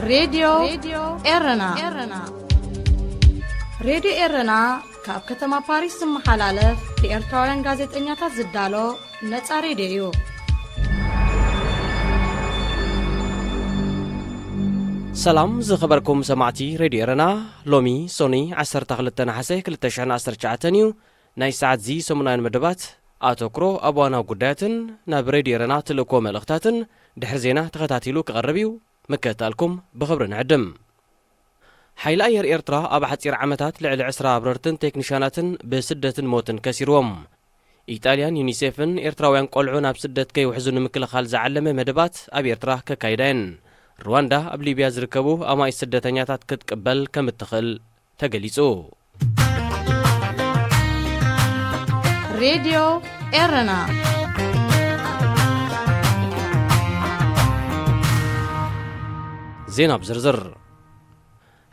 ሬድዮ ኤረና። ሬድዮ ኤረና ካብ ከተማ ፓሪስ ዝመሓላለፍ ብኤርትራውያን ጋዜጠኛታት ዝዳሎ ነጻ ሬድዮ እዩ። ሰላም ዝኸበርኩም ሰማዕቲ ሬድዮ ኤረና፣ ሎሚ ሶኒ ዓሰርተ ክልተ ነሓሰ ክልተ ሽሕን ዓሰርተ ትሽዓተን እዩ። ናይ ሰዓት ዚ ሰሙናውያን መደባት ኣተኩሮ ኣብ ዋናዊ ጉዳያትን ናብ ሬድዮ ኤረና ትልእኮ መልእኽታትን ድሕሪ ዜና ተኸታቲሉ ክቐርብ እዩ። ምክትታልኩም ብኽብሪ ንዕድም። ሓይሊ ኣየር ኤርትራ ኣብ ሓጺር ዓመታት ልዕሊ ዕስራ ኣብረርትን ቴክኒሻናትን ብስደትን ሞትን ከሲርዎም። ኢጣልያን ዩኒሴፍን ኤርትራውያን ቆልዑ ናብ ስደት ከይውሕዙ ንምክልኻል ዝዓለመ መደባት ኣብ ኤርትራ ከካይዳ እየን። ሩዋንዳ ኣብ ሊብያ ዝርከቡ ኣማኢት ስደተኛታት ክትቅበል ከም እትኽእል ተገሊጹ። ሬድዮ ኤረና። ዜና ብዝርዝር።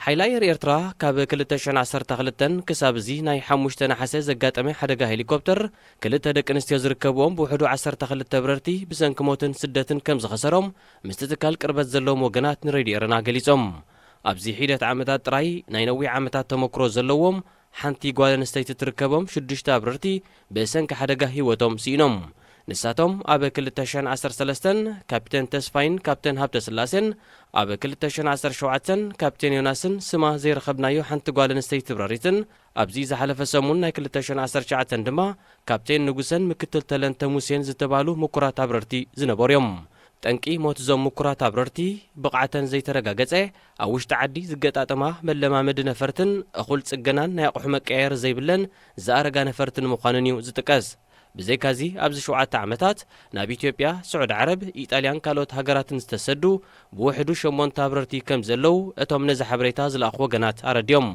ሓይሊ ኣየር ኤርትራ ካብ ክልተ ሽሕን ዓሰርተ ክልተን ክሳብ እዚ ናይ ሓሙሽተ ነሓሰ ዘጋጠመ ሓደጋ ሄሊኮፕተር ክልተ ደቂ ኣንስትዮ ዝርከብዎም ብውሕዱ ዓሰርተ ክልተ ብረርቲ ብሰንኪ ሞትን ስደትን ከም ዝኸሰሮም ምስቲ ትካል ቅርበት ዘለዎም ወገናት ንሬድዮ ኤረና ገሊጾም። ኣብዚ ሒደት ዓመታት ጥራይ ናይ ነዊሕ ዓመታት ተመክሮ ዘለዎም ሓንቲ ጓል ኣንስተይቲ ትርከቦም ሽዱሽተ ኣብረርቲ ብሰንኪ ሓደጋ ህይወቶም ስኢኖም። ንሳቶም ኣብ ክልተ ሽሕን ዓሰርተ ሰለስተን ካፕቴን ተስፋይን ካፕቴን ሃብተስላሴን፣ ኣብ ክልተ ሽሕን ዓሰርተ ሸውዓተን ካፕቴን ዮናስን ስማ ዘይረኸብናዮ ሓንቲ ጓል ኣንስተይቲ ብረሪትን፣ ኣብዚ ዝሓለፈ ሰሙን ናይ ክልተ ሽሕን ዓሰርተ ትሽዓተን ድማ ካፕቴን ንጉሰን ምክትል ተለንተ ሙሴን ዝተባህሉ ምኩራት ኣብረርቲ ዝነበሩ እዮም። ጠንቂ ሞት እዞም ምኩራት ኣብረርቲ ብቕዓተን ዘይተረጋገጸ፣ ኣብ ውሽጢ ዓዲ ዝገጣጠማ መለማመዲ ነፈርትን እኹል ጽገናን ናይ ኣቑሑ መቀያየሪ ዘይብለን ዝኣረጋ ነፈርትን ምዃነን እዩ ዝጥቀስ። ብዘይካዚ ኣብዚ ሸውዓተ ዓመታት ናብ ኢትዮጵያ፣ ስዑዲ ዓረብ፣ ኢጣልያን ካልኦት ሃገራትን ዝተሰዱ ብውሕዱ ሸሞንተ ኣብረርቲ ከም ዘለዉ እቶም ነዚ ሓበሬታ ዝለኣኹ ወገናት ኣረድዮም።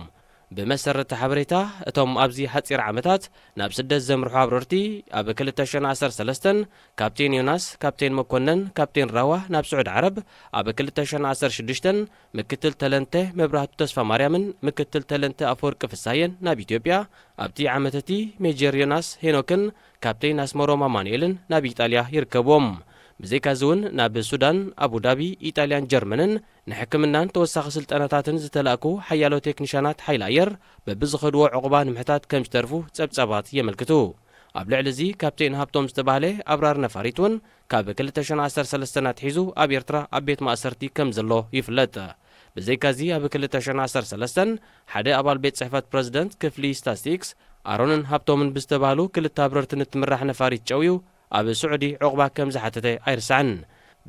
ብመሰረት እቲ ሓበሬታ፣ እቶም ኣብዚ ሓጺር ዓመታት ናብ ስደት ዘምርሑ ኣብረርቲ ኣብ ክልተ ሽሕን ዓሰርተ ሰለስተን ካፕቴን ዮናስ፣ ካፕቴን መኮነን፣ ካፕቴን ራዋ ናብ ስዑዲ ዓረብ፣ ኣብ ክልተ ሽሕን ዓሰርተ ሽዱሽተን ምክትል ተለንተ መብራህቱ ተስፋማርያምን ምክትል ተለንተ ኣፈወርቂ ፍሳየን ናብ ኢትዮጵያ፣ ኣብቲ ዓመት እቲ ሜጀር ዮናስ ሄኖክን ካፕቴን ኣስመሮም ኣማኑኤልን ናብ ኢጣልያ ይርከብዎም። ብዘይካዚ እውን ናብ ሱዳን፣ ኣቡዳቢ፣ ኢጣልያን ጀርመንን ንሕክምናን ተወሳኺ ስልጠናታትን ዝተላእኩ ሓያሎ ቴክኒሻናት ሓይሊ ኣየር በብዝኸድዎ ዕቑባ ንምሕታት ከም ዝተርፉ ጸብጻባት የመልክቱ። ኣብ ልዕሊ እዚ ካፕቴን ሃብቶም ዝተባህለ ኣብራር ነፋሪት እውን ካብ ክልተ ሽሕን ዓሰርተ ሰለስተን ኣትሒዙ ኣብ ኤርትራ ኣብ ቤት ማእሰርቲ ከም ዘሎ ይፍለጥ። ብዘይካዚ ኣብ ክልተ ሽሕን ዓሰርተ ሰለስተን ሓደ ኣባል ቤት ጽሕፈት ፕረዚደንት ክፍሊ ስታስቲክስ ኣሮንን ሃብቶምን ብዝተባህሉ ክልተ ኣብረርቲ ንትምራሕ ነፋሪት ጨውዩ ኣብ ስዑዲ ዕቑባ ከም ዝሓተተ ኣይርሳዕን።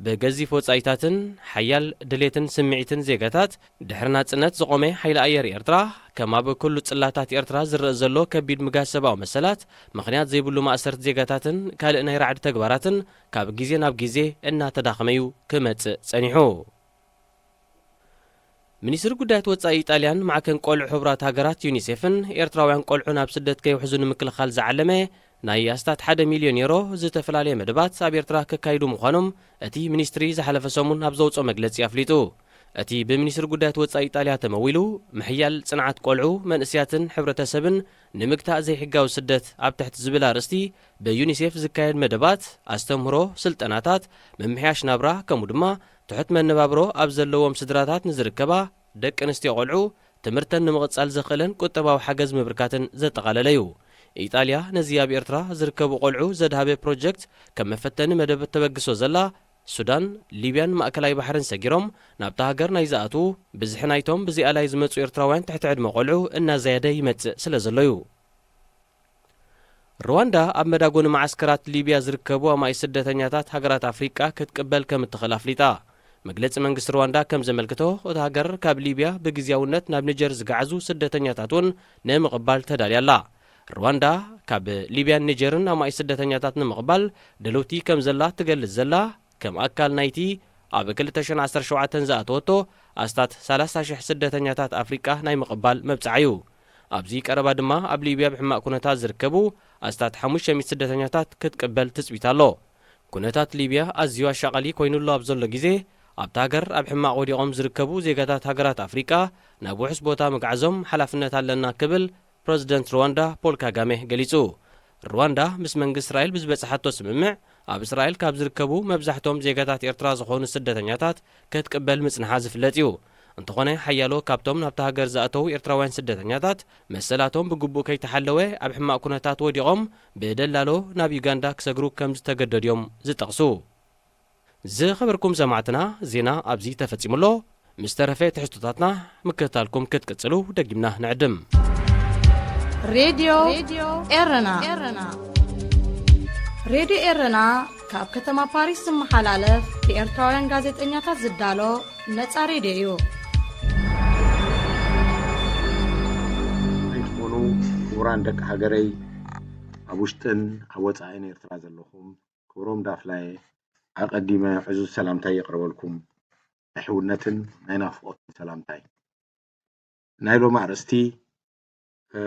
ብገዚፍ ወጻኢታትን ሓያል ድሌትን ስምዒትን ዜጋታት ድሕሪ ናጽነት ዝቖመ ሓይሊ ኣየር ኤርትራ፣ ከም ኣብ ኩሉ ጽላታት ኤርትራ ዝረአ ዘሎ ከቢድ ምጋስ ሰብኣዊ መሰላት፣ ምኽንያት ዘይብሉ ማእሰርቲ ዜጋታትን ካልእ ናይ ራዕዲ ተግባራትን ካብ ግዜ ናብ ግዜ እናተዳኸመ እዩ ክመጽእ ጸኒሑ። ሚኒስትሪ ጉዳያት ወጻኢ ኢጣልያን ማዕከን ቆልዑ ሕቡራት ሃገራት ዩኒሴፍን ኤርትራውያን ቆልዑ ናብ ስደት ከይውሕዙ ንምክልኻል ዝዓለመ ናይ ኣስታት ሓደ ሚልዮን ዩሮ ዝተፈላለየ መደባት ኣብ ኤርትራ ከካይዱ ምዃኖም እቲ ሚኒስትሪ ዝሓለፈ ሰሙን ኣብ ዘውፅኦ መግለጺ ኣፍሊጡ። እቲ ብሚኒስትሪ ጉዳያት ወጻኢ ኢጣልያ ተመዊሉ ምሕያል ጽንዓት ቆልዑ፣ መንእስያትን ሕብረተሰብን ንምግታእ ዘይሕጋዊ ስደት ኣብ ትሕቲ ዝብል ኣርእስቲ ብዩኒሴፍ ዝካየድ መደባት ኣስተምህሮ፣ ስልጠናታት፣ ምምሕያሽ ናብራ ከምኡ ድማ ትሑት መነባብሮ ኣብ ዘለዎም ስድራታት ንዝርከባ ደቂ ኣንስትዮ ቆልዑ ትምህርተን ንምቕጻል ዘኽእለን ቁጠባዊ ሓገዝ ምብርካትን ዘጠቓለለ እዩ። ኢጣልያ ነዚ ኣብ ኤርትራ ዝርከቡ ቆልዑ ዘድሃበ ፕሮጀክት ከም መፈተኒ መደብ ተበግሶ ዘላ፣ ሱዳን፣ ሊብያን ማእከላይ ባሕርን ሰጊሮም ናብታ ሃገር ናይ ዝኣትዉ ብዝሒ ናይቶም ብዘይኣላይ ዝመጹ ኤርትራውያን ትሕቲ ዕድመ ቆልዑ እናዘየደ ይመጽእ ስለ ዘሎ እዩ። ሩዋንዳ ኣብ መዳጎኒ መዓስከራት ሊብያ ዝርከቡ ኣማኢት ስደተኛታት ሃገራት ኣፍሪቃ ክትቅበል ከም እትኽእል ኣፍሊጣ። መግለጺ መንግስቲ ሩዋንዳ ከም ዘመልክቶ፣ እታ ሃገር ካብ ሊብያ ብግዝያውነት ናብ ኒጀር ዝገዓዙ ስደተኛታት እውን ንምቕባል ተዳልያ ኣላ። ሩዋንዳ ካብ ሊብያን ኒጀርን ኣማኢት ስደተኛታት ንምቕባል ድልውቲ ከም ዘላ ትገልጽ ዘላ፣ ከም ኣካል ናይቲ ኣብ ክልተ ሽሕን ዓሰርተ ሸውዓተን ዝኣተወቶ ኣስታት ሰላሳ ሽሕ ስደተኛታት ኣፍሪቃ ናይ ምቕባል መብጽዓ እዩ። ኣብዚ ቀረባ ድማ ኣብ ሊብያ ብሕማቕ ኩነታት ዝርከቡ ኣስታት ሓሙሽተ ሚእቲ ስደተኛታት ክትቅበል ትጽቢት ኣሎ። ኩነታት ሊብያ ኣዝዩ ኣሻቓሊ ኮይኑሉ ኣብ ዘሎ ግዜ፣ ኣብታ ሃገር ኣብ ሕማቕ ወዲቖም ዝርከቡ ዜጋታት ሃገራት ኣፍሪቃ ናብ ውሑስ ቦታ ምግዓዞም ሓላፍነት ኣለና ክብል ፕረዚደንት ሩዋንዳ ፖል ካጋሜ ገሊጹ። ሩዋንዳ ምስ መንግስቲ እስራኤል ብዝበጽሓቶ ስምምዕ ኣብ እስራኤል ካብ ዝርከቡ መብዛሕቶም ዜጋታት ኤርትራ ዝኾኑ ስደተኛታት ክትቅበል ምጽንሓ ዝፍለጥ እዩ። እንተኾነ ሓያሎ ካብቶም ናብታ ሃገር ዝኣተዉ ኤርትራውያን ስደተኛታት መሰላቶም ብግቡእ ከይተሓለወ ኣብ ሕማቕ ኩነታት ወዲቖም ብደላሎ ናብ ዩጋንዳ ክሰግሩ ከም ዝተገደዱ እዮም ዝጠቕሱ። ዝኸበርኩም ሰማዕትና፣ ዜና ኣብዚ ተፈጺሙ ኣሎ። ምስ ተረፈ ትሕዝቶታትና ምክትታልኩም ክትቅጽሉ ደጊምና ንዕድም። ሬድዮ ኤረና። ሬድዮ ኤረና ካብ ከተማ ፓሪስ ዝመሓላለፍ ብኤርትራውያን ጋዜጠኛታት ዝዳሎ ነጻ ሬድዮ እዩ። ኣይትኾኑ ክቡራን ደቂ ሃገረይ፣ ኣብ ውሽጥን ኣብ ወጻኢን ኤርትራ ዘለኹም ክብሮም ዳፍላየ ኣቐዲመ ዕዙዝ ሰላምታይ የቕርበልኩም። ናይ ሕውነትን ናይ ናፍቖትን ሰላምታይ። ናይ ሎሚ ኣርእስቲ፣ እ፣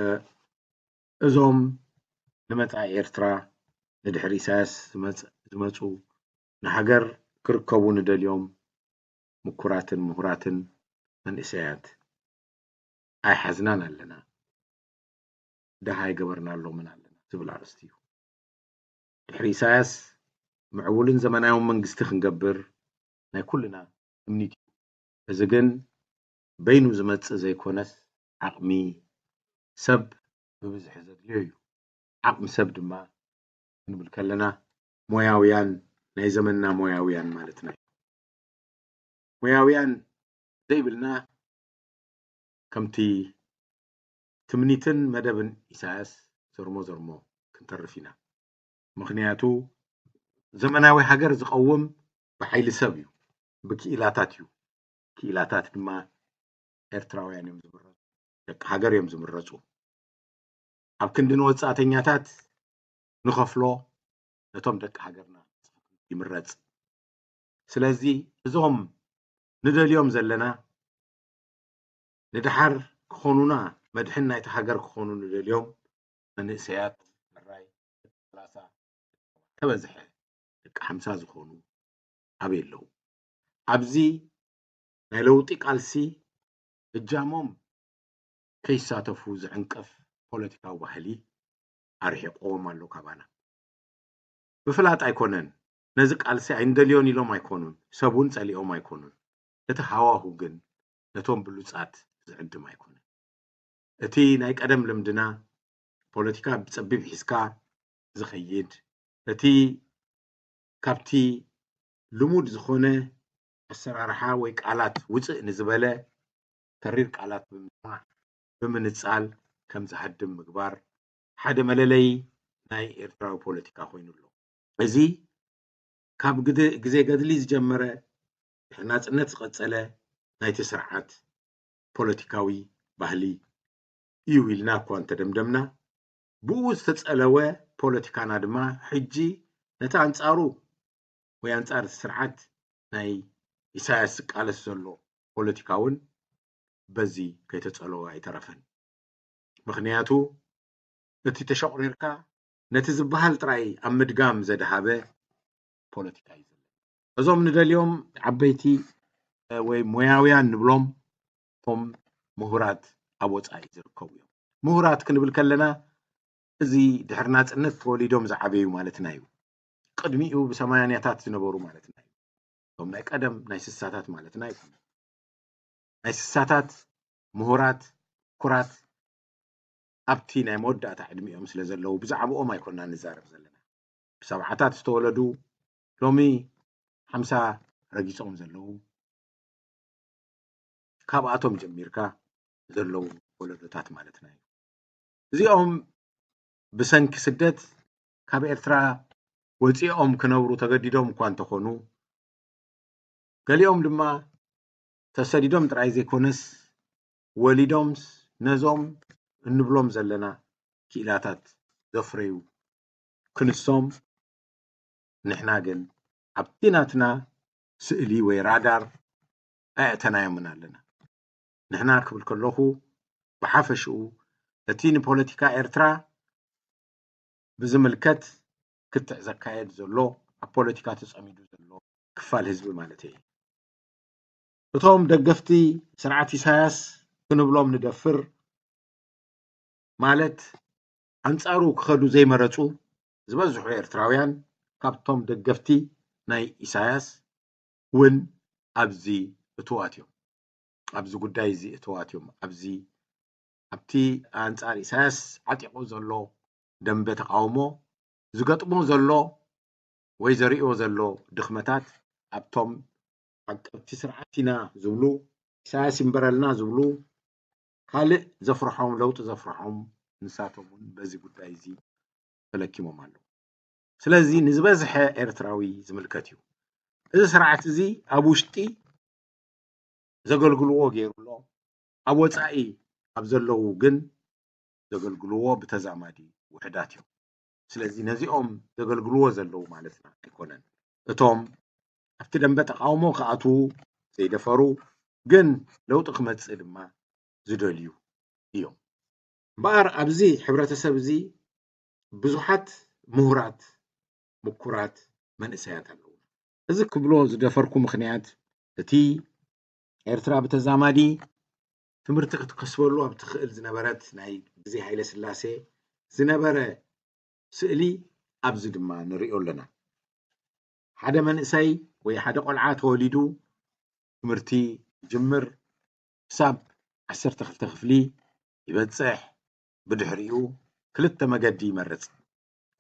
እዞም ንመጻኢ ኤርትራ ንድሕሪ ኢሳያስ ዝመጽ-፣ ዝመጹ ንሃገር ክርከቡ ንደልዮም ምኩራትን ምሁራትን መንእሰያት ኣይሓዝናን ኣለና። ደሃ ኣይገበርናሎምን ኣለና ዝብል ኣርእስቲ እዩ። ድሕሪ ኢሳያስ ምዕቡልን ዘመናውን መንግስቲ ክንገብር ናይ ኩልና ትምኒት እዩ። እዚ ግን በይኑ ዝመጽእ ዘይኮነስ ዓቕሚ ሰብ ብብዝሒ ዘድልዮ እዩ። ዓቕሚ ሰብ ድማ ክንብል ከለና ሞያውያን፣ ናይ ዘመንና ሞያውያን ማለትና እዩ። ሞያውያን ዘይብልና ከምቲ ትምኒትን መደብን ኢሳያስ ዘርሞ ዘርሞ ክንተርፍ ኢና። ምኽንያቱ ዘመናዊ ሃገር ዝቐውም ብሓይሊ ሰብ እዩ፣ ብክኢላታት እዩ። ክኢላታት ድማ ኤርትራውያን እዮም ዝምረጹ፣ ደቂ ሃገር እዮም ዝምረጹ። ኣብ ክንዲ ንወጻእተኛታት ንኸፍሎ ነቶም ደቂ ሃገርና ይምረጽ። ስለዚ እዞም ንደልዮም ዘለና ንደሓር ክኾኑና መድሕን ናይቲ ሃገር ክኾኑ ንደልዮም መንእሰያት ሕራይ ሰላሳ ተበዝሐ ደቂ ሓምሳ ዝኾኑ ኣበይ ኣለዉ? ኣብዚ ናይ ለውጢ ቃልሲ እጃሞም ከይሳተፉ ዝዕንቅፍ ፖለቲካዊ ባህሊ ኣርሒቕዎም ኣሎ ካባና። ብፍላጥ ኣይኮነን፣ ነዚ ቃልሲ ኣይንደልዮን ኢሎም ኣይኮኑን፣ ሰብ እውን ጸሊኦም ኣይኮኑን። እቲ ሃዋሁ ግን ነቶም ብሉጻት ዝዕድም ኣይኮነን። እቲ ናይ ቀደም ልምድና ፖለቲካ ብጸቢብ ሒዝካ ዝኸይድ፣ እቲ ካብቲ ልሙድ ዝኾነ ኣሰራርሓ ወይ ቃላት ውጽእ ንዝበለ ተሪር ቃላት ብምስማዕ ብምንጻል ከም ዝሃድም ምግባር ሓደ መለለዪ ናይ ኤርትራዊ ፖለቲካ ኮይኑ ኣሎ። እዚ ካብ ግደ-፣ ግዜ ገድሊ ዝጀመረ ድሕሪ ናጽነት ዝቐጸለ ናይቲ ስርዓት ፖለቲካዊ ባህሊ እዩ ኢልና እኳ እንተደምደምና፣ ብኡ ዝተጸለወ ፖለቲካና ድማ ሕጂ ነቲ ኣንጻሩ ወይ ኣንጻር እቲ ስርዓት ናይ ኢሳያስ ዝቃለስ ዘሎ ፖለቲካ እውን በዚ ከይተጸለወ ኣይተረፈን። ምኽንያቱ እቲ ተሸቑሪርካ ነቲ ዝበሃል ጥራይ ኣብ ምድጋም ዘድሃበ ፖለቲካ እዩ ዘሎ። እዞም ንደልዮም ዓበይቲ ወይ ሞያውያን ንብሎም እቶም ምሁራት ኣብ ወጻኢ ዝርከቡ እዮም። ምሁራት ክንብል ከለና እዚ ድሕሪ ናጽነት ተወሊዶም ዝዓበዩ ማለትና እዩ። ቅድሚኡ ብሰማንያታት ዝነበሩ ማለትና እዩ። እቶም ናይ ቀደም ናይ ስሳታት ማለትና ኣይኮነን። ናይ ስሳታት ምሁራት፣ ኩራት ኣብቲ ናይ መወዳእታ ዕድሚኦም ስለ ዘለዉ ብዛዕባኦም ኣይኮንና ንዛረብ ዘለና። ብሰብዓታት ዝተወለዱ ሎሚ ሓምሳ ረጊጾም ዘለዉ ካብኣቶም ጀሚርካ ዘለዉ ወለዶታት ማለትና እዩ። እዚኦም ብሰንኪ ስደት ካብ ኤርትራ ወጺኦም ክነብሩ ተገዲዶም እኳ እንተኾኑ፣ ገሊኦም ድማ ተሰዲዶም ጥራይ ዘይኮነስ ወሊዶምስ ነዞም እንብሎም ዘለና ክኢላታት ዘፍረዩ ክንሶም ንሕና ግን ኣብቲ ናትና ስእሊ ወይ ራዳር ኣየእተናዮምን ኣለና። ንሕና ክብል ከለኹ ብሓፈሽኡ እቲ ንፖለቲካ ኤርትራ ብዝምልከት ክትዕ ዘካየድ ዘሎ ኣብ ፖለቲካ ተጸሚዱ ዘሎ ክፋል ህዝቢ ማለተይ እዩ። እቶም ደገፍቲ ስርዓት ኢሳያስ ክንብሎም ንደፍር ማለት ኣንጻሩ ክኸዱ ዘይመረጹ ዝበዝሑ ኤርትራውያን ካብቶም ደገፍቲ ናይ ኢሳያስ እውን ኣብዚ እትዋት እዮም። ኣብዚ ጉዳይ እዚ እትዋት እዮም። ኣብዚ ኣብቲ ኣንጻር ኢሳያስ ዓጢቑ ዘሎ ደንበ ተቃውሞ ዝገጥሞ ዘሎ ወይ ዘርእዮ ዘሎ ድኽመታት ኣብቶም ዓቀብቲ ስርዓት ኢና ዝብሉ፣ ኢሳያስ ይንበረልና ዝብሉ፣ ካልእ ዘፍርሖም፣ ለውጢ ዘፍርሖም ንሳቶም እውን በዚ ጉዳይ እዚ ተለኪሞም ኣለዉ። ስለዚ ንዝበዝሐ ኤርትራዊ ዝምልከት እዩ። እዚ ስርዓት እዚ ኣብ ውሽጢ ዘገልግልዎ ገይሩ ኣሎ። ኣብ ወጻኢ ኣብ ዘለዉ ግን ዘገልግልዎ ብተዛማዲ ውሕዳት እዮም። ስለዚ ነዚኦም ዘገልግልዎ ዘለዉ ማለትና ኣይኮነን። እቶም ኣብቲ ደንበ ተቃውሞ ክኣትዉ ዘይደፈሩ ግን ለውጢ ክመጽእ ድማ ዝደልዩ እዮም። እምበኣር ኣብዚ ሕብረተሰብ እዚ ብዙሓት ምሁራት፣ ምኩራት መንእሰያት ኣለዉ። እዚ ክብሎ ዝደፈርኩ ምኽንያት እቲ ኤርትራ ብተዛማዲ ትምህርቲ ክትከስበሉ ኣብ ትኽእል ዝነበረት ናይ ግዜ ሃይለ ስላሴ ዝነበረ ስእሊ ኣብዚ ድማ ንርእዮ ኣለና። ሓደ መንእሰይ ወይ ሓደ ቆልዓ ተወሊዱ ትምህርቲ ይጅምር፣ ክሳብ ዓሰርተ ክልተ ክፍሊ ይበጽሕ፣ ብድሕሪኡ ክልተ መገዲ ይመርጽ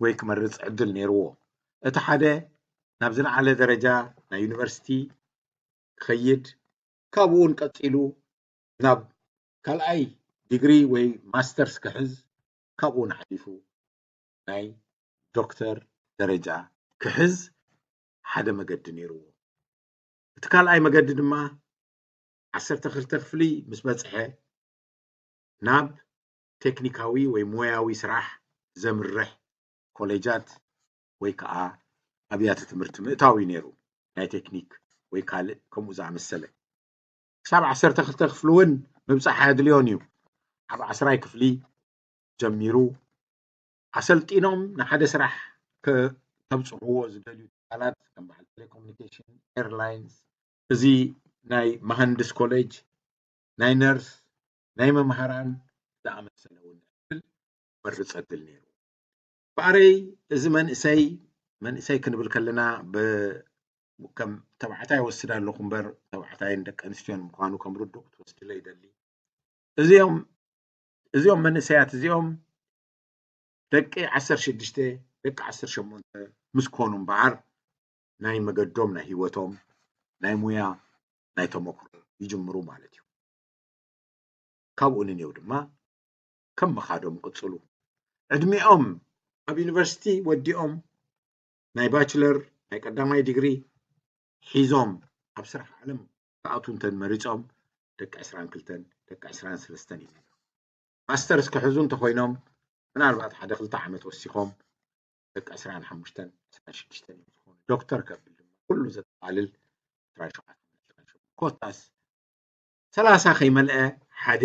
ወይ ክመርጽ ዕድል ነይርዎ። እቲ ሓደ ናብ ዝለዓለ ደረጃ ናይ ዩኒቨርሲቲ ክኸይድ፣ ካብኡ እውን ቀጺሉ ናብ ካልኣይ ዲግሪ ወይ ማስተርስ ክሕዝ፣ ካብኡ እውን ሓሊፉ ናይ ዶክተር ደረጃ ክሕዝ ሓደ መገዲ ነይርዎ። እቲ ካልኣይ መገዲ ድማ ዓሰርተ ክልተ ክፍሊ ምስ በጽሐ ናብ ቴክኒካዊ ወይ ሞያዊ ስራሕ ዘምርሕ ኮሌጃት ወይ ከዓ ኣብያተ ትምህርቲ ምእታው እዩ ነይሩ። ናይ ቴክኒክ ወይ ካልእ ከምኡ ዝኣመሰለ። ክሳብ ዓሰርተ ክልተ ክፍሊ እውን ምብጻሕ ኣየድልዮን እዩ። ኣብ ዓስራይ ክፍሊ ጀሚሩ ኣሰልጢኖም ንሓደ ስራሕ ከ-፣ ከብጽሕዎ ዝደልዩ ትካላት ከም በዓል ቴሌኮሙኒኬሽን፣ ኤርላይንስ፣ እዚ ናይ መሃንድስ ኮሌጅ፣ ናይ ነርስ፣ ናይ መምሃራን ዝኣመሰለ እውን ዕድል መርጽ ዕድል ነይሩ። በኣረይ እዚ መንእሰይ፣ መንእሰይ ክንብል ከለና ብ-፣ ከም ተባዕታይ ወስድ ኣለኹ እምበር ተባዕታይን ደቂ ኣንስትዮን ምዃኑ ከም ርዱእ ክትወስድለ ይደሊ። እዚኦም፣ እዚኦም መንእሰያት እዚኦም ደቂ ዓሰርተ ሽዱሽተ፣ ደቂ ዓሰርተ ሸሞንተ ምስ ኮኑ እምበኣር ናይ መገዶም፣ ናይ ህይወቶም፣ ናይ ሙያ፣ ናይ ተመክሮ ይጅምሩ ማለት እዩ። ካብኡ ንኔው ድማ ከም ምኻዶም ቅጽሉ። ዕድሚኦም ኣብ ዩኒቨርሲቲ ወዲኦም ናይ ባችለር ናይ ቀዳማይ ዲግሪ ሒዞም ኣብ ስራሕ ዓለም ክኣትዉ እንተን መሪጾም ደቂ ዕስራን ክልተን ደቂ ዕስራን ሰለስተን እዮም። ማስተርስ ክሕዙ እንተኾይኖም ምናልባት ሓደ ክልተ ዓመት ወሲኾም ደቂ ዕስራን ሓሙሽተን ዕስራን ሽዱሽተን እዮም ዝኾኑ። ዶክተር ከብል ድማ ኩሉ ዘጠቓልል ዕስራን ሸውዓተን ኮታስ ሰላሳ ከይመልአ ሓደ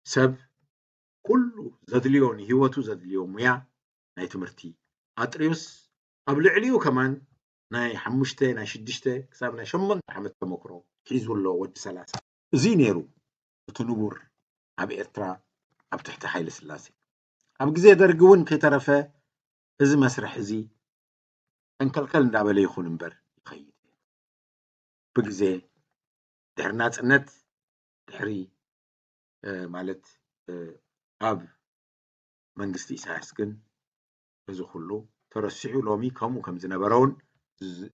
ሰብ ኩሉ ዘድልዮ ንህይወቱ ዘድልዮ ሙያ ናይ ትምህርቲ ኣጥርዩስ ኣብ ልዕሊኡ ከማን ናይ ሓሙሽተ ናይ ሽዱሽተ ክሳብ ናይ ሸሞንተ ዓመት ተመክሮ ሒዙ ኣሎ ወዲ ሰላሳ። እዚ ነይሩ እቲ ንቡር ኣብ ኤርትራ ኣብ ትሕቲ ሓይለ ስላሴ። ኣብ ግዜ ደርጊ እውን ከይተረፈ እዚ መስርሕ እዚ ጠንከልከል እንዳበለ ይኹን እምበር ይኸይድ። ብግዜ ድሕሪ ናጽነት ድሕሪ፣ እ፣ ማለት፣ እ፣ ኣብ መንግስቲ ኢሳያስ ግን እዚ ኩሉ ተረሲዑ ሎሚ ከምኡ ከም ዝነበረ እውን ዝ-፣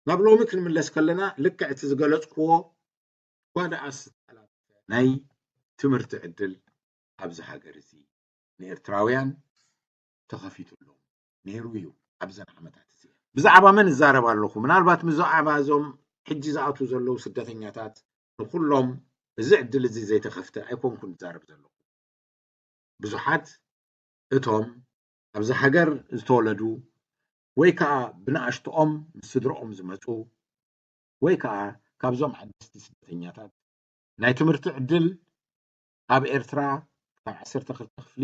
ናብ ሎሚ ክንምለስ ከለና ልክዕ እቲ ዝገለጽክዎ ጓዳኣ ዝተሓላለፈ ናይ ትምህርቲ ዕድል ኣብዚ ሃገር እዚ ንኤርትራውያን ተኸፊቱሎም ነይሩ እዩ። ኣብዘን ዓመታት እዚአን ብዛዕባ መን እዛረብ ኣለኹ? ምናልባት ብዛዕባ እዞም ሕጂ ዝኣትዉ ዘለዉ ስደተኛታት ንኹሎም እዚ ዕድል እዚ ዘይተኸፍተ ኣይኮንኩን ዝዛረብ ዘለኹ። ብዙሓት እቶም ኣብዚ ሃገር ዝተወለዱ ወይ ከዓ ብንኣሽትኦም ምስ ስድርኦም ዝመጹ ወይ ከዓ ካብዞም ሓደስቲ ስደተኛታት ናይ ትምህርቲ ዕድል ኣብ ኤርትራ ካብ ዓሰርተ ክልተ ክፍሊ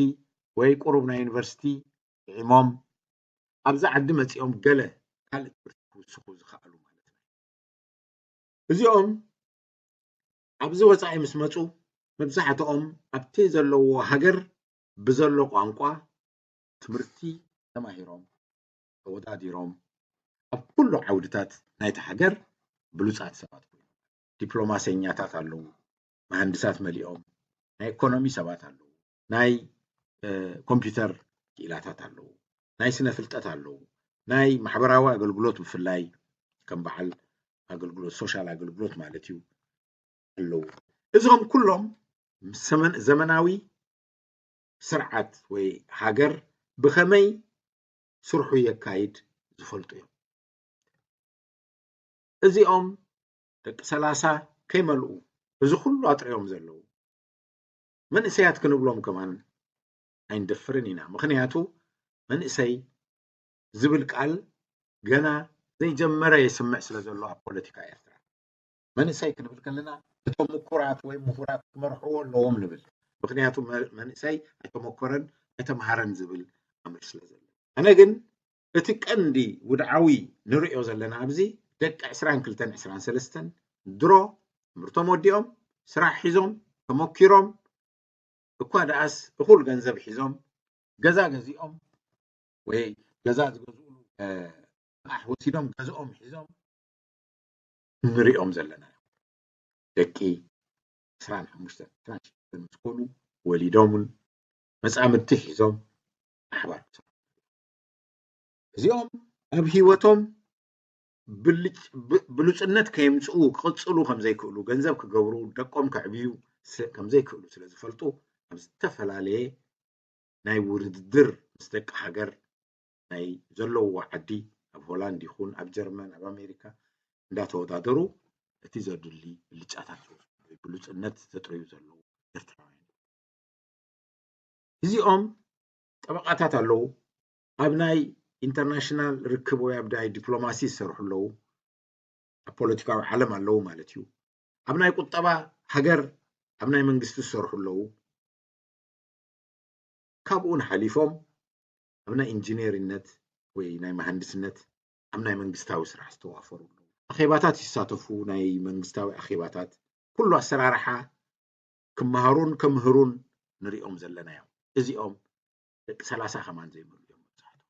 ወይ ቁሩብ ናይ ዩኒቨርሲቲ ጥዒሞም ኣብዚ ዓዲ መጺኦም ገለ ካልእ ትምህርቲ ክውስኹ ዝኸኣሉ ማለት እዩ። እዚኦም ኣብዚ ወጻኢ ምስ መጹ መብዛሕትኦም ኣብቲ ዘለዎ ሃገር ብዘሎ ቋንቋ ትምህርቲ ተማሂሮም ተወዳዲሮም ኣብ ኩሉ ዓውድታት ናይታ ሃገር ብሉጻት ሰባት ኮይኖም። ዲፕሎማሰኛታት ኣለዉ፣ መሃንድሳት መሊኦም፣ ናይ ኢኮኖሚ ሰባት ኣለዉ፣ ናይ ኮምፒውተር ክኢላታት ኣለዉ፣ ናይ ስነ ፍልጠት ኣለዉ፣ ናይ ማሕበራዊ ኣገልግሎት ብፍላይ ከም በዓል ኣገልግሎት ሶሻል ኣገልግሎት ማለት እዩ ኣለዉ። እዞም ኩሎም ዘመናዊ ስርዓት ወይ ሃገር ብኸመይ ስርሑ የካይድ ዝፈልጡ እዮም። እዚኦም ደቂ ሰላሳ ከይመልኡ እዚ ኩሉ ኣጥርዮም ዘለዉ መንእሰያት ክንብሎም ከማን ኣይንደፍርን ኢና። ምኽንያቱ መንእሰይ ዝብል ቃል ገና ዘይጀመረ የስምዕ ስለ ዘሎ ኣብ ፖለቲካ ኤርትራ። መንእሰይ ክንብል ከለና እቶም ምኩራት ወይ ምሁራት ክመርሕዎ ኣለዎም ንብል። ምኽንያቱ መንእሰይ ኣይተመኮረን ኣይተምሃረን ዝብል ኣምር ስለ ዘሎ። ኣነ ግን እቲ ቀንዲ ውድዓዊ ንርእዮ ዘለና ኣብዚ ደቂ ዕስራን ክልተን ዕስራን ሰለስተን ድሮ ትምህርቶም ወዲኦም ስራሕ ሒዞም ተመኪሮም እኳ ደኣስ እኹል ገንዘብ ሒዞም ገዛ ገዚኦም ወይ ገዛ ዝገዝኡሉ ኣሕ ወሲዶም ገዝኦም ሒዞም ንሪኦም ዘለና ደቂ ዕስራን ሓሙሽተን ምስ ኮኑ ወሊዶምን መጻምድቲ ሒዞም ኣሕባር እዚኦም ኣብ ህይወቶም ብሉጽነት ከየምጽኡ ክቕጽሉ ከም ዘይክእሉ፣ ገንዘብ ክገብሩ፣ ደቆም ከዕብዩ ከም ዘይክእሉ ስለ ዝፈልጡ ኣብ ዝተፈላለየ ናይ ውድድር ምስ ደቂ ሃገር ናይ ዘለውዎ ዓዲ ኣብ ሆላንድ ይኹን ኣብ ጀርመን ኣብ ኣሜሪካ እንዳተወዳደሩ እቲ ዘድሊ ብልጫታት ዝወስዱ ወይ ብሉጽነት ዘጥርዩ ዘለዉ ኤርትራውያን እዚኦም ጠበቃታት ኣለዉ ኣብ ናይ ኢንተርናሽናል ርክብ ወይ ኣብ ናይ ዲፕሎማሲ ዝሰርሑ ኣለዉ ኣብ ፖለቲካዊ ዓለም ኣለዉ ማለት እዩ ኣብ ናይ ቁጠባ ሃገር ኣብ ናይ መንግስቲ ዝሰርሑ ኣለዉ ካብኡ ንሓሊፎም ኣብ ናይ ኢንጂነሪነት ወይ ናይ መሃንድስነት ኣብ ናይ መንግስታዊ ስራሕ ዝተዋፈሩ ኣለዉ ኣኼባታት ይሳተፉ ናይ መንግስታዊ ኣኼባታት ኩሉ ኣሰራርሓ ክመሃሩን ከምህሩን ንሪኦም ዘለና እዮም እዚኦም ደቂ ሰላሳ ከማን ዘይብሉ እዮም መብዛሕትኦም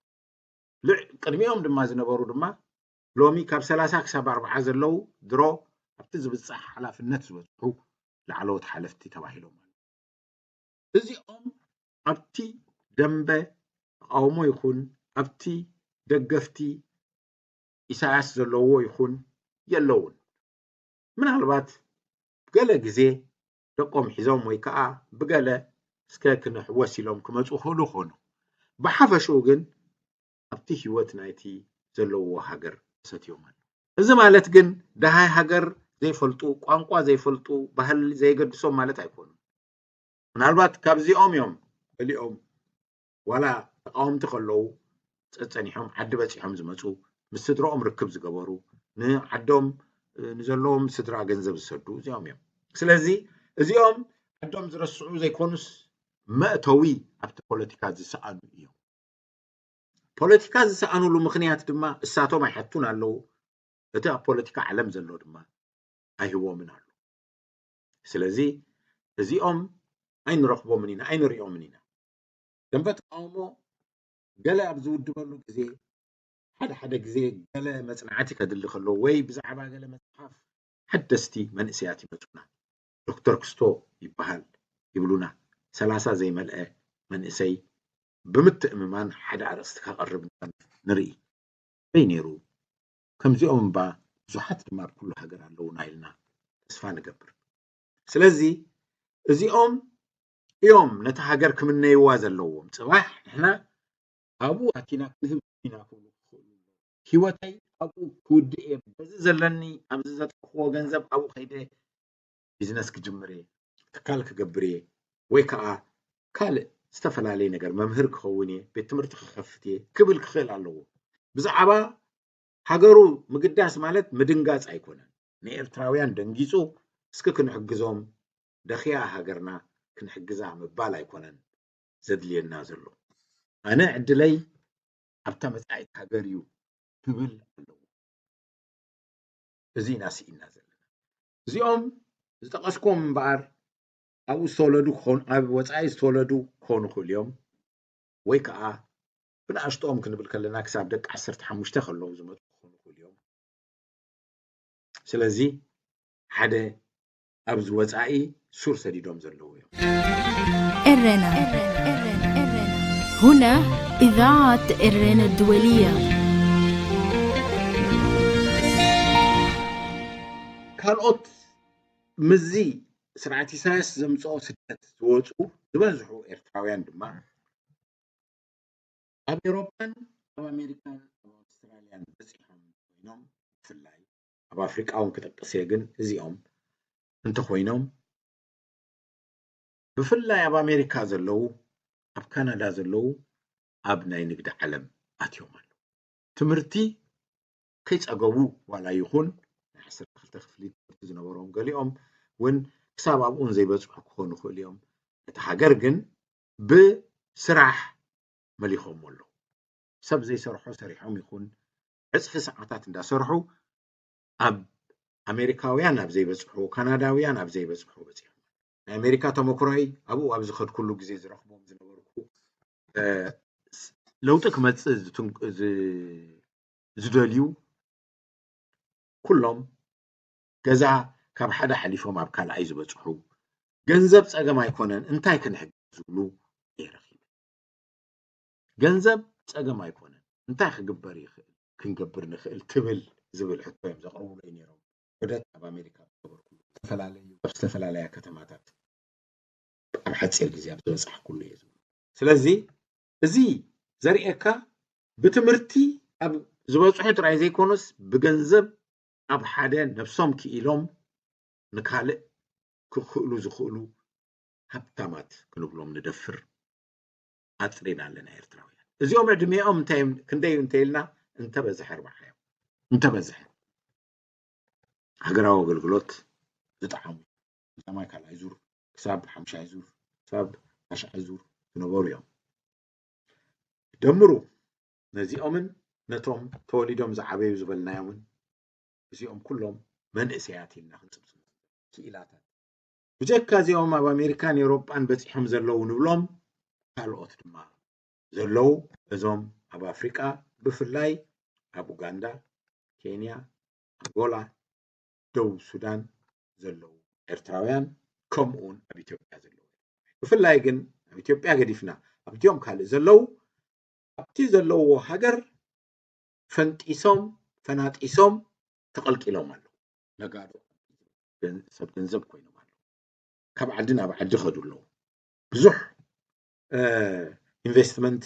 ልዕ ቅድሚኦም ድማ ዝነበሩ ድማ ሎሚ ካብ ሰላሳ ክሳብ ኣርብዓ ዘለዉ ድሮ ኣብቲ ዝብፃሕ ሓላፍነት ዝበፅሑ ላዕለዎት ሓለፍቲ ተባሂሎም ኣለዉ እዚኦም ኣብቲ ደንበ ተቃውሞ ይኹን ኣብቲ ደገፍቲ ኢሳያስ ዘለዎ ይኹን የለውን ምናልባት ገለ ግዜ ደቆም ሒዞም ወይ ከዓ ብገለ እስከ ክንሕወስ ኢሎም ክመፁ ክእሉ ኾኑ ብሓፈሽኡ ግን ኣብቲ ህይወት ናይቲ ዘለዎ ሃገር ሰትዮም ኣሎ እዚ ማለት ግን ደሃይ ሃገር ዘይፈልጡ ቋንቋ ዘይፈልጡ ባህሊ ዘየገድሶም ማለት ኣይኮኑን ምናልባት ካብዚኦም እዮም ገሊኦም ዋላ ተቃወምቲ ከለዉ ጸጸኒሖም ዓዲ በጺሖም ዝመጹ ምስ ስድረኦም ርክብ ዝገበሩ ንዓዶም ንዘለዎም ስድራ ገንዘብ ዝሰዱ እዚኦም እዮም ስለዚ እዚኦም ዓዶም ዝረስዑ ዘይኮኑስ መእተዊ ኣብቲ ፖለቲካ ዝሰኣኑ እዮም ፖለቲካ ዝሰኣኑሉ ምኽንያት ድማ እሳቶም ኣይሓቱን ኣለዉ እቲ ኣብ ፖለቲካ ዓለም ዘሎ ድማ ኣይህቦምን ኣሎ ስለዚ እዚኦም ኣይንረኽቦምን ኢና ኣይንሪኦምን ኢና ደንበ ተቃውሞ ገለ ኣብ ዝውድበሉ ግዜ ሓደ ሓደ ግዜ ገለ መፅናዕቲ ከድሊ ከሎ ወይ ብዛዕባ ገለ መፅሓፍ ሓደስቲ መንእሰያት ይመፁና ዶክተር ክስቶ ይበሃል ይብሉና ሰላሳ ዘይመልአ መንእሰይ ብምትእምማን ሓደ ኣርእስቲ ከቕርብ ንርኢ በይ ነይሩ ከምዚኦም እባ ብዙሓት ድማ ኣብ ኩሉ ሃገር ኣለዉና ኢልና ተስፋ ንገብር ስለዚ እዚኦም እዮም ነቲ ሃገር ክምነይዋ ዘለዎም ጽባሕ ንሕና ኣብኡ ኣቲና ክንህብ ኢና ክብሉ ክኽእሉ ህይወተይ ኣብኡ ክውድእ እየ በዚ ዘለኒ ኣብዚ ዘጥረኽዎ ገንዘብ ኣብኡ ከይደ ቢዝነስ ክጅምር እየ ትካል ክገብር እየ ወይ ከዓ ካልእ ዝተፈላለየ ነገር መምህር ክኸውን እየ ቤት ትምህርቲ ክኸፍት እየ ክብል ክኽእል ኣለዎ ብዛዕባ ሃገሩ ምግዳስ ማለት ምድንጋጽ ኣይኮነን ንኤርትራውያን ደንጊጹ እስኪ ክንሕግዞም ደኽያ ሃገርና ክንሕግዛ ምባል ኣይኮነን ዘድልየና ዘሎ ኣነ ዕድለይ ኣብታ መጻኢት ሃገር እዩ ክብል ኣለዎ እዚ ኢና ስኢና ዘለና እዚኦም ዝጠቐስኩም እምበኣር ኣብኡ ዝተወለዱ ክኾኑ ኣብ ወፃኢ ዝተወለዱ ክኾኑ ክእሉ እዮም ወይ ከዓ ብንኣሽትኦም ክንብል ከለና ክሳብ ደቂ ዓሰርተ ሓሙሽተ ከለዉ ዝመፁ ክኾኑ ይኽእሉ እዮም። ስለዚ ሓደ ኣብዚ ወፃኢ ሱር ሰዲዶም ዘለዉ እዮም። ኤረና። هنا إذاعة إرينا الدولية. ካልኦት ምስዚ ስርዓት ኢሳያስ ዘምፅኦ ስደት ዝወፁ ዝበዝሑ ኤርትራውያን ድማ ኣብ ኤውሮፓን ኣብ ኣሜሪካን ኣብ ኣውስትራልያን በፂሖም ኮይኖም፣ ብፍላይ ኣብ ኣፍሪቃ እውን ክጠቅስ እየ፣ ግን እዚኦም እንተኮይኖም ብፍላይ ኣብ ኣሜሪካ ዘለዉ፣ ኣብ ካናዳ ዘለዉ ኣብ ናይ ንግዲ ዓለም ኣትዮም ኣለዉ። ትምህርቲ ከይፀገቡ ዋላ ይኹን ናይ ዓሰርተ ክልተ ክፍሊ ትምህርቲ ዝነበሮም ገሊኦም እውን ክሳብ ኣብኡን ዘይበፅሑ ክኾኑ ይኽእሉ እዮም። እቲ ሃገር ግን ብስራሕ መሊኾሞ ኣለዉ። ሰብ ዘይሰርሖ ሰሪሖም ይኹን ዕፅፊ ሰዓታት እንዳሰርሑ ኣብ ኣሜሪካውያን ኣብ ዘይበፅሑ፣ ካናዳውያን ኣብ ዘይበፅሑ በፂሖም። ናይ ኣሜሪካ ተመክሮይ ኣብኡ ኣብ ዝኸድኩሉ ግዜ ዝረኽቦም ዝነበርኩ ለውጢ ክመፅእ ዝደልዩ ኩሎም ገዛ ካብ ሓደ ሓሊፎም ኣብ ካልኣይ ዝበፅሑ፣ ገንዘብ ፀገም ኣይኮነን እንታይ ክንሕግዝ ዝብሉ እየ ረኺበ። ገንዘብ ፀገም ኣይኮነን እንታይ ክግበር ይኽእል ክንገብር ንኽእል ትብል ዝብል ሕቶ እዮም ዘቕርቡለይ ነይሮም። ወደት ኣብ ኣሜሪካ ዝገበርኩሉ ዝተፈላለዩ ኣብ ዝተፈላለያ ከተማታት ኣብ ሓፂር ግዜ ኣብ ዝበፃሕኩሉ እየ ዝብሉ። ስለዚ እዚ ዘርእየካ ብትምህርቲ ኣብ ዝበፅሑ ጥራይ ዘይኮኑስ ብገንዘብ ኣብ ሓደ ነብሶም ክኢሎም ንካልእ ክኽእሉ ዝኽእሉ ሃብታማት ክንብሎም ንደፍር ኣፅሪና ኣለና ኤርትራውያን። እዚኦም ዕድሜኦም እንታይ እዮም ክንደይ እዩ እንተኢልና እንተበዝሐ ኣርባዓ እዮም እንተበዝሐ ሃገራዊ ኣገልግሎት ዝጠዓሙ ቀዳማይ ካልኣይ ዙር ክሳብ ሓምሻይ ዙር ክሳብ ታሽዓይ ዙር ዝነበሩ እዮም። ደምሩ ነዚኦምን ነቶም ተወሊዶም ዝዓበዩ ዝበልናዮምን እዚኦም ኩሎም መንእሰያት ኢልና ክንፅብፅቦም ክኢላታት ብጀካ እዚኦም ኣብ ኣሜሪካን ኤውሮጳን በፂሖም ዘለዉ ንብሎም ካልኦት ድማ ዘለዉ እዞም ኣብ ኣፍሪቃ ብፍላይ ኣብ ኡጋንዳ፣ ኬንያ፣ ኣንጎላ፣ ደቡብ ሱዳን ዘለዉ ኤርትራውያን ከምኡውን ኣብ ኢትዮጵያ ዘለዉ ብፍላይ ግን ኣብ ኢትዮጵያ ገዲፍና ኣብቲኦም ካልእ ዘለዉ ኣብቲ ዘለውዎ ሃገር ፈንጢሶም ፈናጢሶም ተቐልቂሎም ኣለዉ። ነጋዶ ሰብ ገንዘብ ኮይኖም ኣለዉ። ካብ ዓዲ ናብ ዓዲ ከዱ ኣለዉ። ብዙሕ ኢንቨስትመንት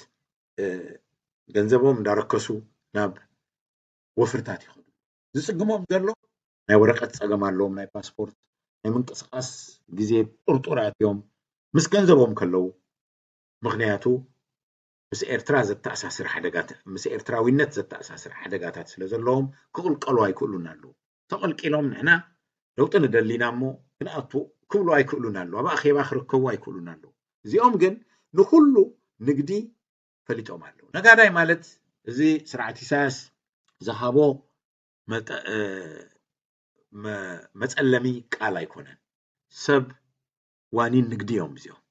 ገንዘቦም እንዳረከሱ ናብ ወፍርታት ይኸዱ። ዝፅግሞም ዘሎ ናይ ወረቀት ፀገም ኣለዎም፣ ናይ ፓስፖርት ናይ ምንቅስቃስ ግዜ ጥርጡራት እዮም ምስ ገንዘቦም ከለዉ። ምክንያቱ ምስ ኤርትራ ዘተኣሳስር ሓደጋታት ምስ ኤርትራዊነት ዘተኣሳስር ሓደጋታት ስለ ዘለዎም ክቕልቀሉ ኣይክእሉን ኣለዉ። ተቐልቂሎም ንሕና ለውጢ ንደሊና እሞ ክንኣቱ ክብሉ ኣይክእሉን ኣለዉ። ኣብ ኣኼባ ክርከቡ ኣይክእሉን ኣለዉ። እዚኦም ግን ንኩሉ ንግዲ ፈሊጦም ኣለዉ። ነጋዳይ ማለት እዚ ስርዓት ኢሳያስ ዝሃቦ መጠ- እ፣ መ- መፀለሚ ቃል ኣይኮነን። ሰብ ዋኒን ንግዲ እዮም እዚኦም።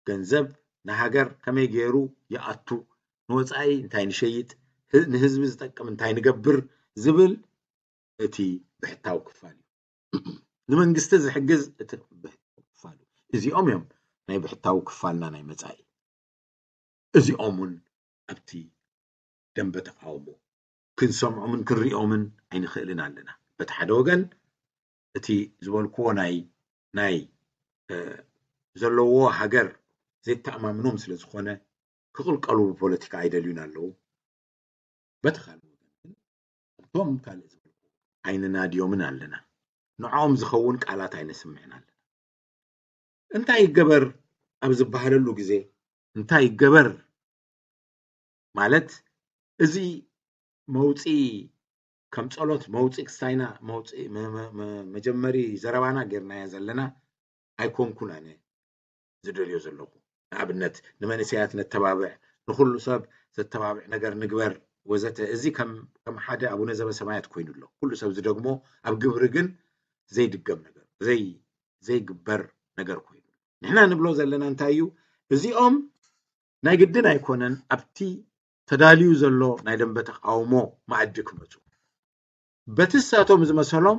ገንዘብ ንሃገር ከመይ ገይሩ ይኣቱ፣ ንወፃኢ እንታይ ንሸይጥ፣ ህ- ንህዝቢ ዝጠቅም እንታይ ንገብር ዝብል እቲ ብሕታዊ ክፋል እዩ። ንመንግስቲ ዝሕግዝ እቲ ብሕታዊ ክፋል እዩ። እዚኦም እዮም ናይ ብሕታዊ ክፋልና ናይ መፃኢ። እዚኦም እውን ኣብቲ ደንበ ተቃውሞ ክንሰምዖምን ክንሪኦምን ኣይንኽእልን ኣለና። በቲ ሓደ ወገን እቲ ዝበልክዎ ናይ ናይ ዘለውዎ ሃገር ዘተኣማምኖም ስለ ዝኾነ ክቕልቀሉ ብፖለቲካ ኣይደልዩን ኣለዉ። በቲ ካልእ ወገን ግን እቶም ካልእ ዝበልኩ ኣይንናድዮምን ኣለና። ንዕኦም ዝኸውን ቃላት ኣይነስምዕን ኣለና። እንታይ ይገበር ኣብ ዝበሃለሉ ግዜ እንታይ ይገበር ማለት እዚ መውፅኢ ከም ፀሎት መውፅኢ ክስታይና መውፅኢ መ- መ- መ- መጀመሪ ዘረባና ጌርናዮ ዘለና ኣይኮንኩን ኣነ ዝደልዮ ዘለኹ። ንኣብነት ንመንእሰያት ነተባብዕ፣ ንኹሉ ሰብ ዘተባብዕ ነገር ንግበር ወዘተ። እዚ ከም ከም ሓደ ኣቡነ ዘበሰማያት ኮይኑ ኣሎ። ኩሉ ሰብ ዝደግሞ ኣብ ግብሪ ግን ዘይድገም ነገር ዘይ ዘይግበር ነገር ኮይኑ ንሕና ንብሎ ዘለና እንታይ እዩ? እዚኦም ናይ ግድን ኣይኮነን ኣብቲ ተዳልዩ ዘሎ ናይ ደንበ ተቃውሞ መኣዲ ክመፁ፣ በቲ ንሳቶም ዝመሰሎም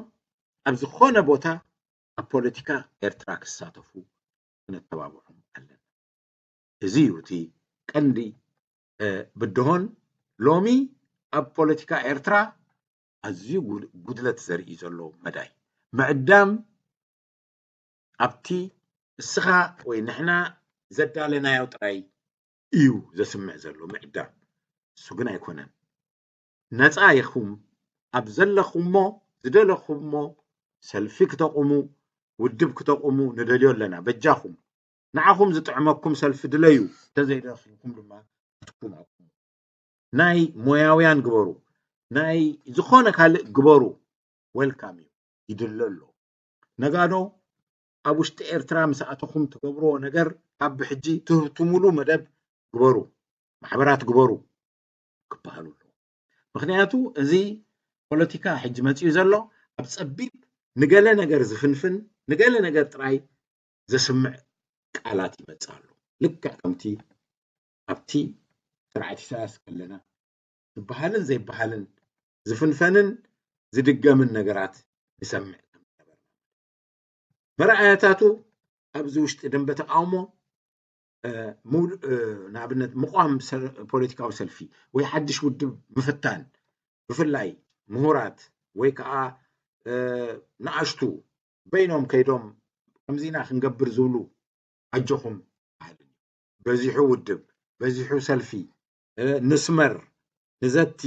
ኣብ ዝኾነ ቦታ ኣብ ፖለቲካ ኤርትራ ክሳተፉ ክነተባብዖም ኣለና። እዚ እዩ እቲ ቀንዲ ብድሆን ሎሚ ኣብ ፖለቲካ ኤርትራ ኣዝዩ ጉድለት ዘርኢ ዘሎ መዳይ። ምዕዳም ኣብቲ እስኻ ወይ ንሕና ዘዳለናዮ ጥራይ እዩ ዘስምዕ ዘሎ ምዕዳም። እሱ ግን ኣይኮነን። ነፃ ኢኹም ኣብ ዘለኹሞ ዝደለኹሞ ሰልፊ ክተቑሙ፣ ውድብ ክተቑሙ ንደልዮ ኣለና። በጃኹም ንዓኹም ዝጥዕመኩም ሰልፊ ድለዩ፣ እንተዘይደኺልኩም ድማ ናትኩም ኣቁሙ። ናይ ሞያውያን ግበሩ፣ ናይ ዝኾነ ካልእ ግበሩ። ዌልካም እዩ፣ ይድለ ኣሎ። ነጋዶ ኣብ ውሽጢ ኤርትራ ምስ ኣተኹም ትገብርዎ ነገር ካብ ብሕጂ ትህብትሙሉ መደብ ግበሩ፣ ማሕበራት ግበሩ ክበሃሉ ኣለዎ። ምክንያቱ እዚ ፖለቲካ ሕጂ መፂኡ ዘሎ ኣብ ፀቢብ ንገለ ነገር ዝፍንፍን ንገለ ነገር ጥራይ ዘስምዕ ቃላት ይመፅእ ኣሎ። ልክዕ ከምቲ ኣብቲ ስርዓት ኢሳያስ ከለና ዝበሃልን ዘይበሃልን ዝፍንፈንን ዝድገምን ነገራት ንሰምዕ ከም ዝነበርና። መርኣያታቱ ኣብዚ ውሽጢ ደንበ ተቃውሞ ንኣብነት ምቋም ፖለቲካዊ ሰልፊ ወይ ሓድሽ ውድብ ምፍታን፣ ብፍላይ ምሁራት ወይ ከዓ ንኣሽቱ በይኖም ከይዶም ከምዚና ክንገብር ዝብሉ ኣጆኹም በሃልን እዩ። በዚሑ ውድብ፣ በዚሑ ሰልፊ፣ ንስመር፣ ንዘቲ፣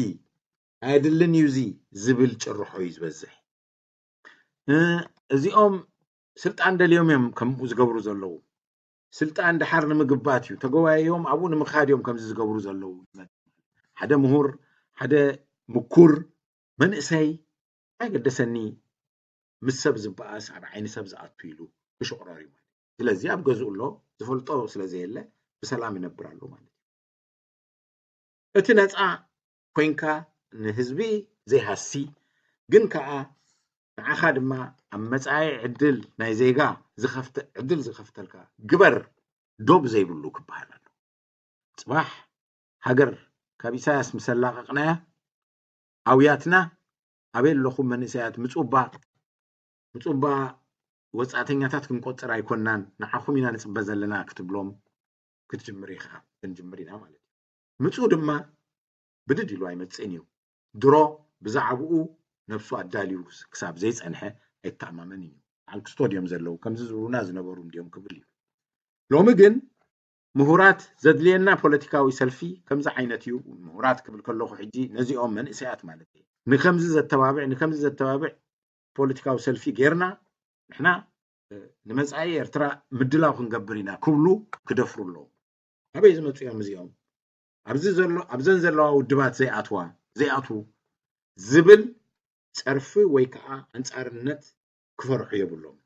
ኣየድልን እዩ እዚ ዝብል ጭርሖ እዩ ዝበዝሕ። እዚኦም ስልጣን ደልዮም እዮም ከምኡ ዝገብሩ ዘለዉ። ስልጣን ድሓር ንምግባት እዩ፣ ተገዋዮም ኣብኡ ንምኻድ እዮም ከምዚ ዝገብሩ ዘለዉ። ሓደ ምሁር፣ ሓደ ምኩር መንእሰይ ኣይገደሰኒ ምስ ሰብ ዝበኣስ ኣብ ዓይኒ ሰብ ዝኣቱ ኢሉ ክሽቕረር እዩ ማለት። ስለዚ ኣብ ገዝኡ ኣሎ፣ ዝፈልጦ ስለ ዘየለ ብሰላም ይነብር ኣሎ ማለት እዩ። እቲ ነፃ ኮይንካ ንህዝቢ ዘይሃሲ ግን ከዓ ንዓኻ ድማ ኣብ መፃኢ ዕድል ናይ ዜጋ ዕድል ዝኸፍተልካ ግበር ዶብ ዘይብሉ ክበሃል ኣሎ። ፅባሕ ሃገር ካብ ኢሳያስ ምስ ኣላቐቕናያ ኣውያትና ኣበይ ኣለኹም መንእሰያት ምፁባ ምፁባ ወፃእተኛታት ክንቆፅር ኣይኮናን ንዓኹም ኢና ንፅበ ዘለና ክትብሎም ክትጅምር ኢኻ ክንጅምር ኢና ማለት እዩ። ምፁ ድማ ብድድ ኢሉ ኣይመፅእን እዩ። ድሮ ብዛዕባኡ ነብሱ ኣዳልዩ ክሳብ ዘይፀንሐ ኣይተኣማመን እዩ። በዓል ክስቶድዮም ዘለዉ ከምዚ ዝብሉና ዝነበሩ እንዲዮም ክብል እዩ። ሎሚ ግን ምሁራት ዘድልየና ፖለቲካዊ ሰልፊ ከምዚ ዓይነት እዩ። ምሁራት ክብል ከለኹ ሕጂ ነዚኦም መንእሰያት ማለት እዩ። ንከምዚ ዘተባብዕ ንከምዚ ዘተባብዕ ፖለቲካዊ ሰልፊ ጌርና ንሕና ንመፃኢ ኤርትራ ምድላው ክንገብር ኢና ክብሉ ክደፍሩ ኣለዉ። ኣበይ ዝመፁ እዮም እዚኦም? ኣብዚ ዘሎ ኣብዘን ዘለዋ ውድባት ዘይኣትዋ ዘይኣትዉ ዝብል ፀርፊ ወይ ከዓ ኣንፃርነት ክፈርሑ የብሎም።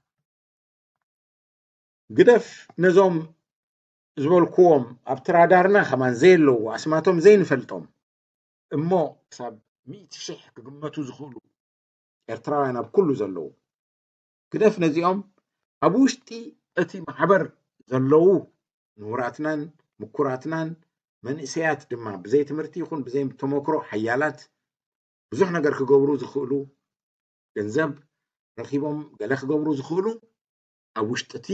ግደፍ ነዞም ዝበልክዎም ኣብቲ ራዳርና ከማን ዘየለዉ ኣስማቶም ዘይንፈልጦም እሞ ክሳብ ሚእቲ ሽሕ ክግመቱ ዝኽእሉ ኤርትራውያን ኣብ ኩሉ ዘለዉ ግደፍ ነዚኦም ኣብ ውሽጢ እቲ ማሕበር ዘለዉ ምሁራትናን ምኩራትናን መንእሰያት ድማ ብዘይ ትምህርቲ ይኹን ብዘይ ተመክሮ ሓያላት ብዙሕ ነገር ክገብሩ ዝኽእሉ ገንዘብ ረኺቦም ገለ ክገብሩ ዝኽእሉ ኣብ ውሽጢ እቲ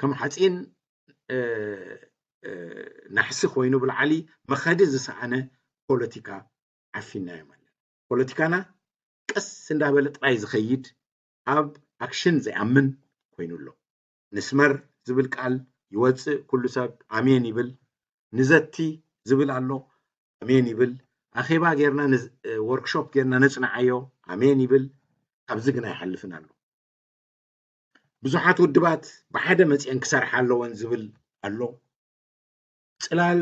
ከም ሓፂን ናሕሲ ኮይኑ ብልዓሊ መኸዲ ዝሰኣነ ፖለቲካ ዓፊናዮም ኣለና። ፖለቲካና ቀስ እንዳበለ ጥራይ ዝኸይድ ኣብ ኣክሽን ዘይኣምን ኮይኑ ኣሎ። ንስመር ዝብል ቃል ይወፅእ፣ ኩሉ ሰብ ኣሜን ይብል። ንዘቲ ዝብል ኣሎ፣ ኣሜን ይብል። ኣኼባ ጌርና፣ ወርክሾፕ ጌርና ነፅንዓዮ፣ ኣሜን ይብል። ካብዚ ግን ኣይሓልፍን ኣሎ። ብዙሓት ውድባት ብሓደ መፅአን ክሰርሓ ኣለወን ዝብል ኣሎ። ፅላል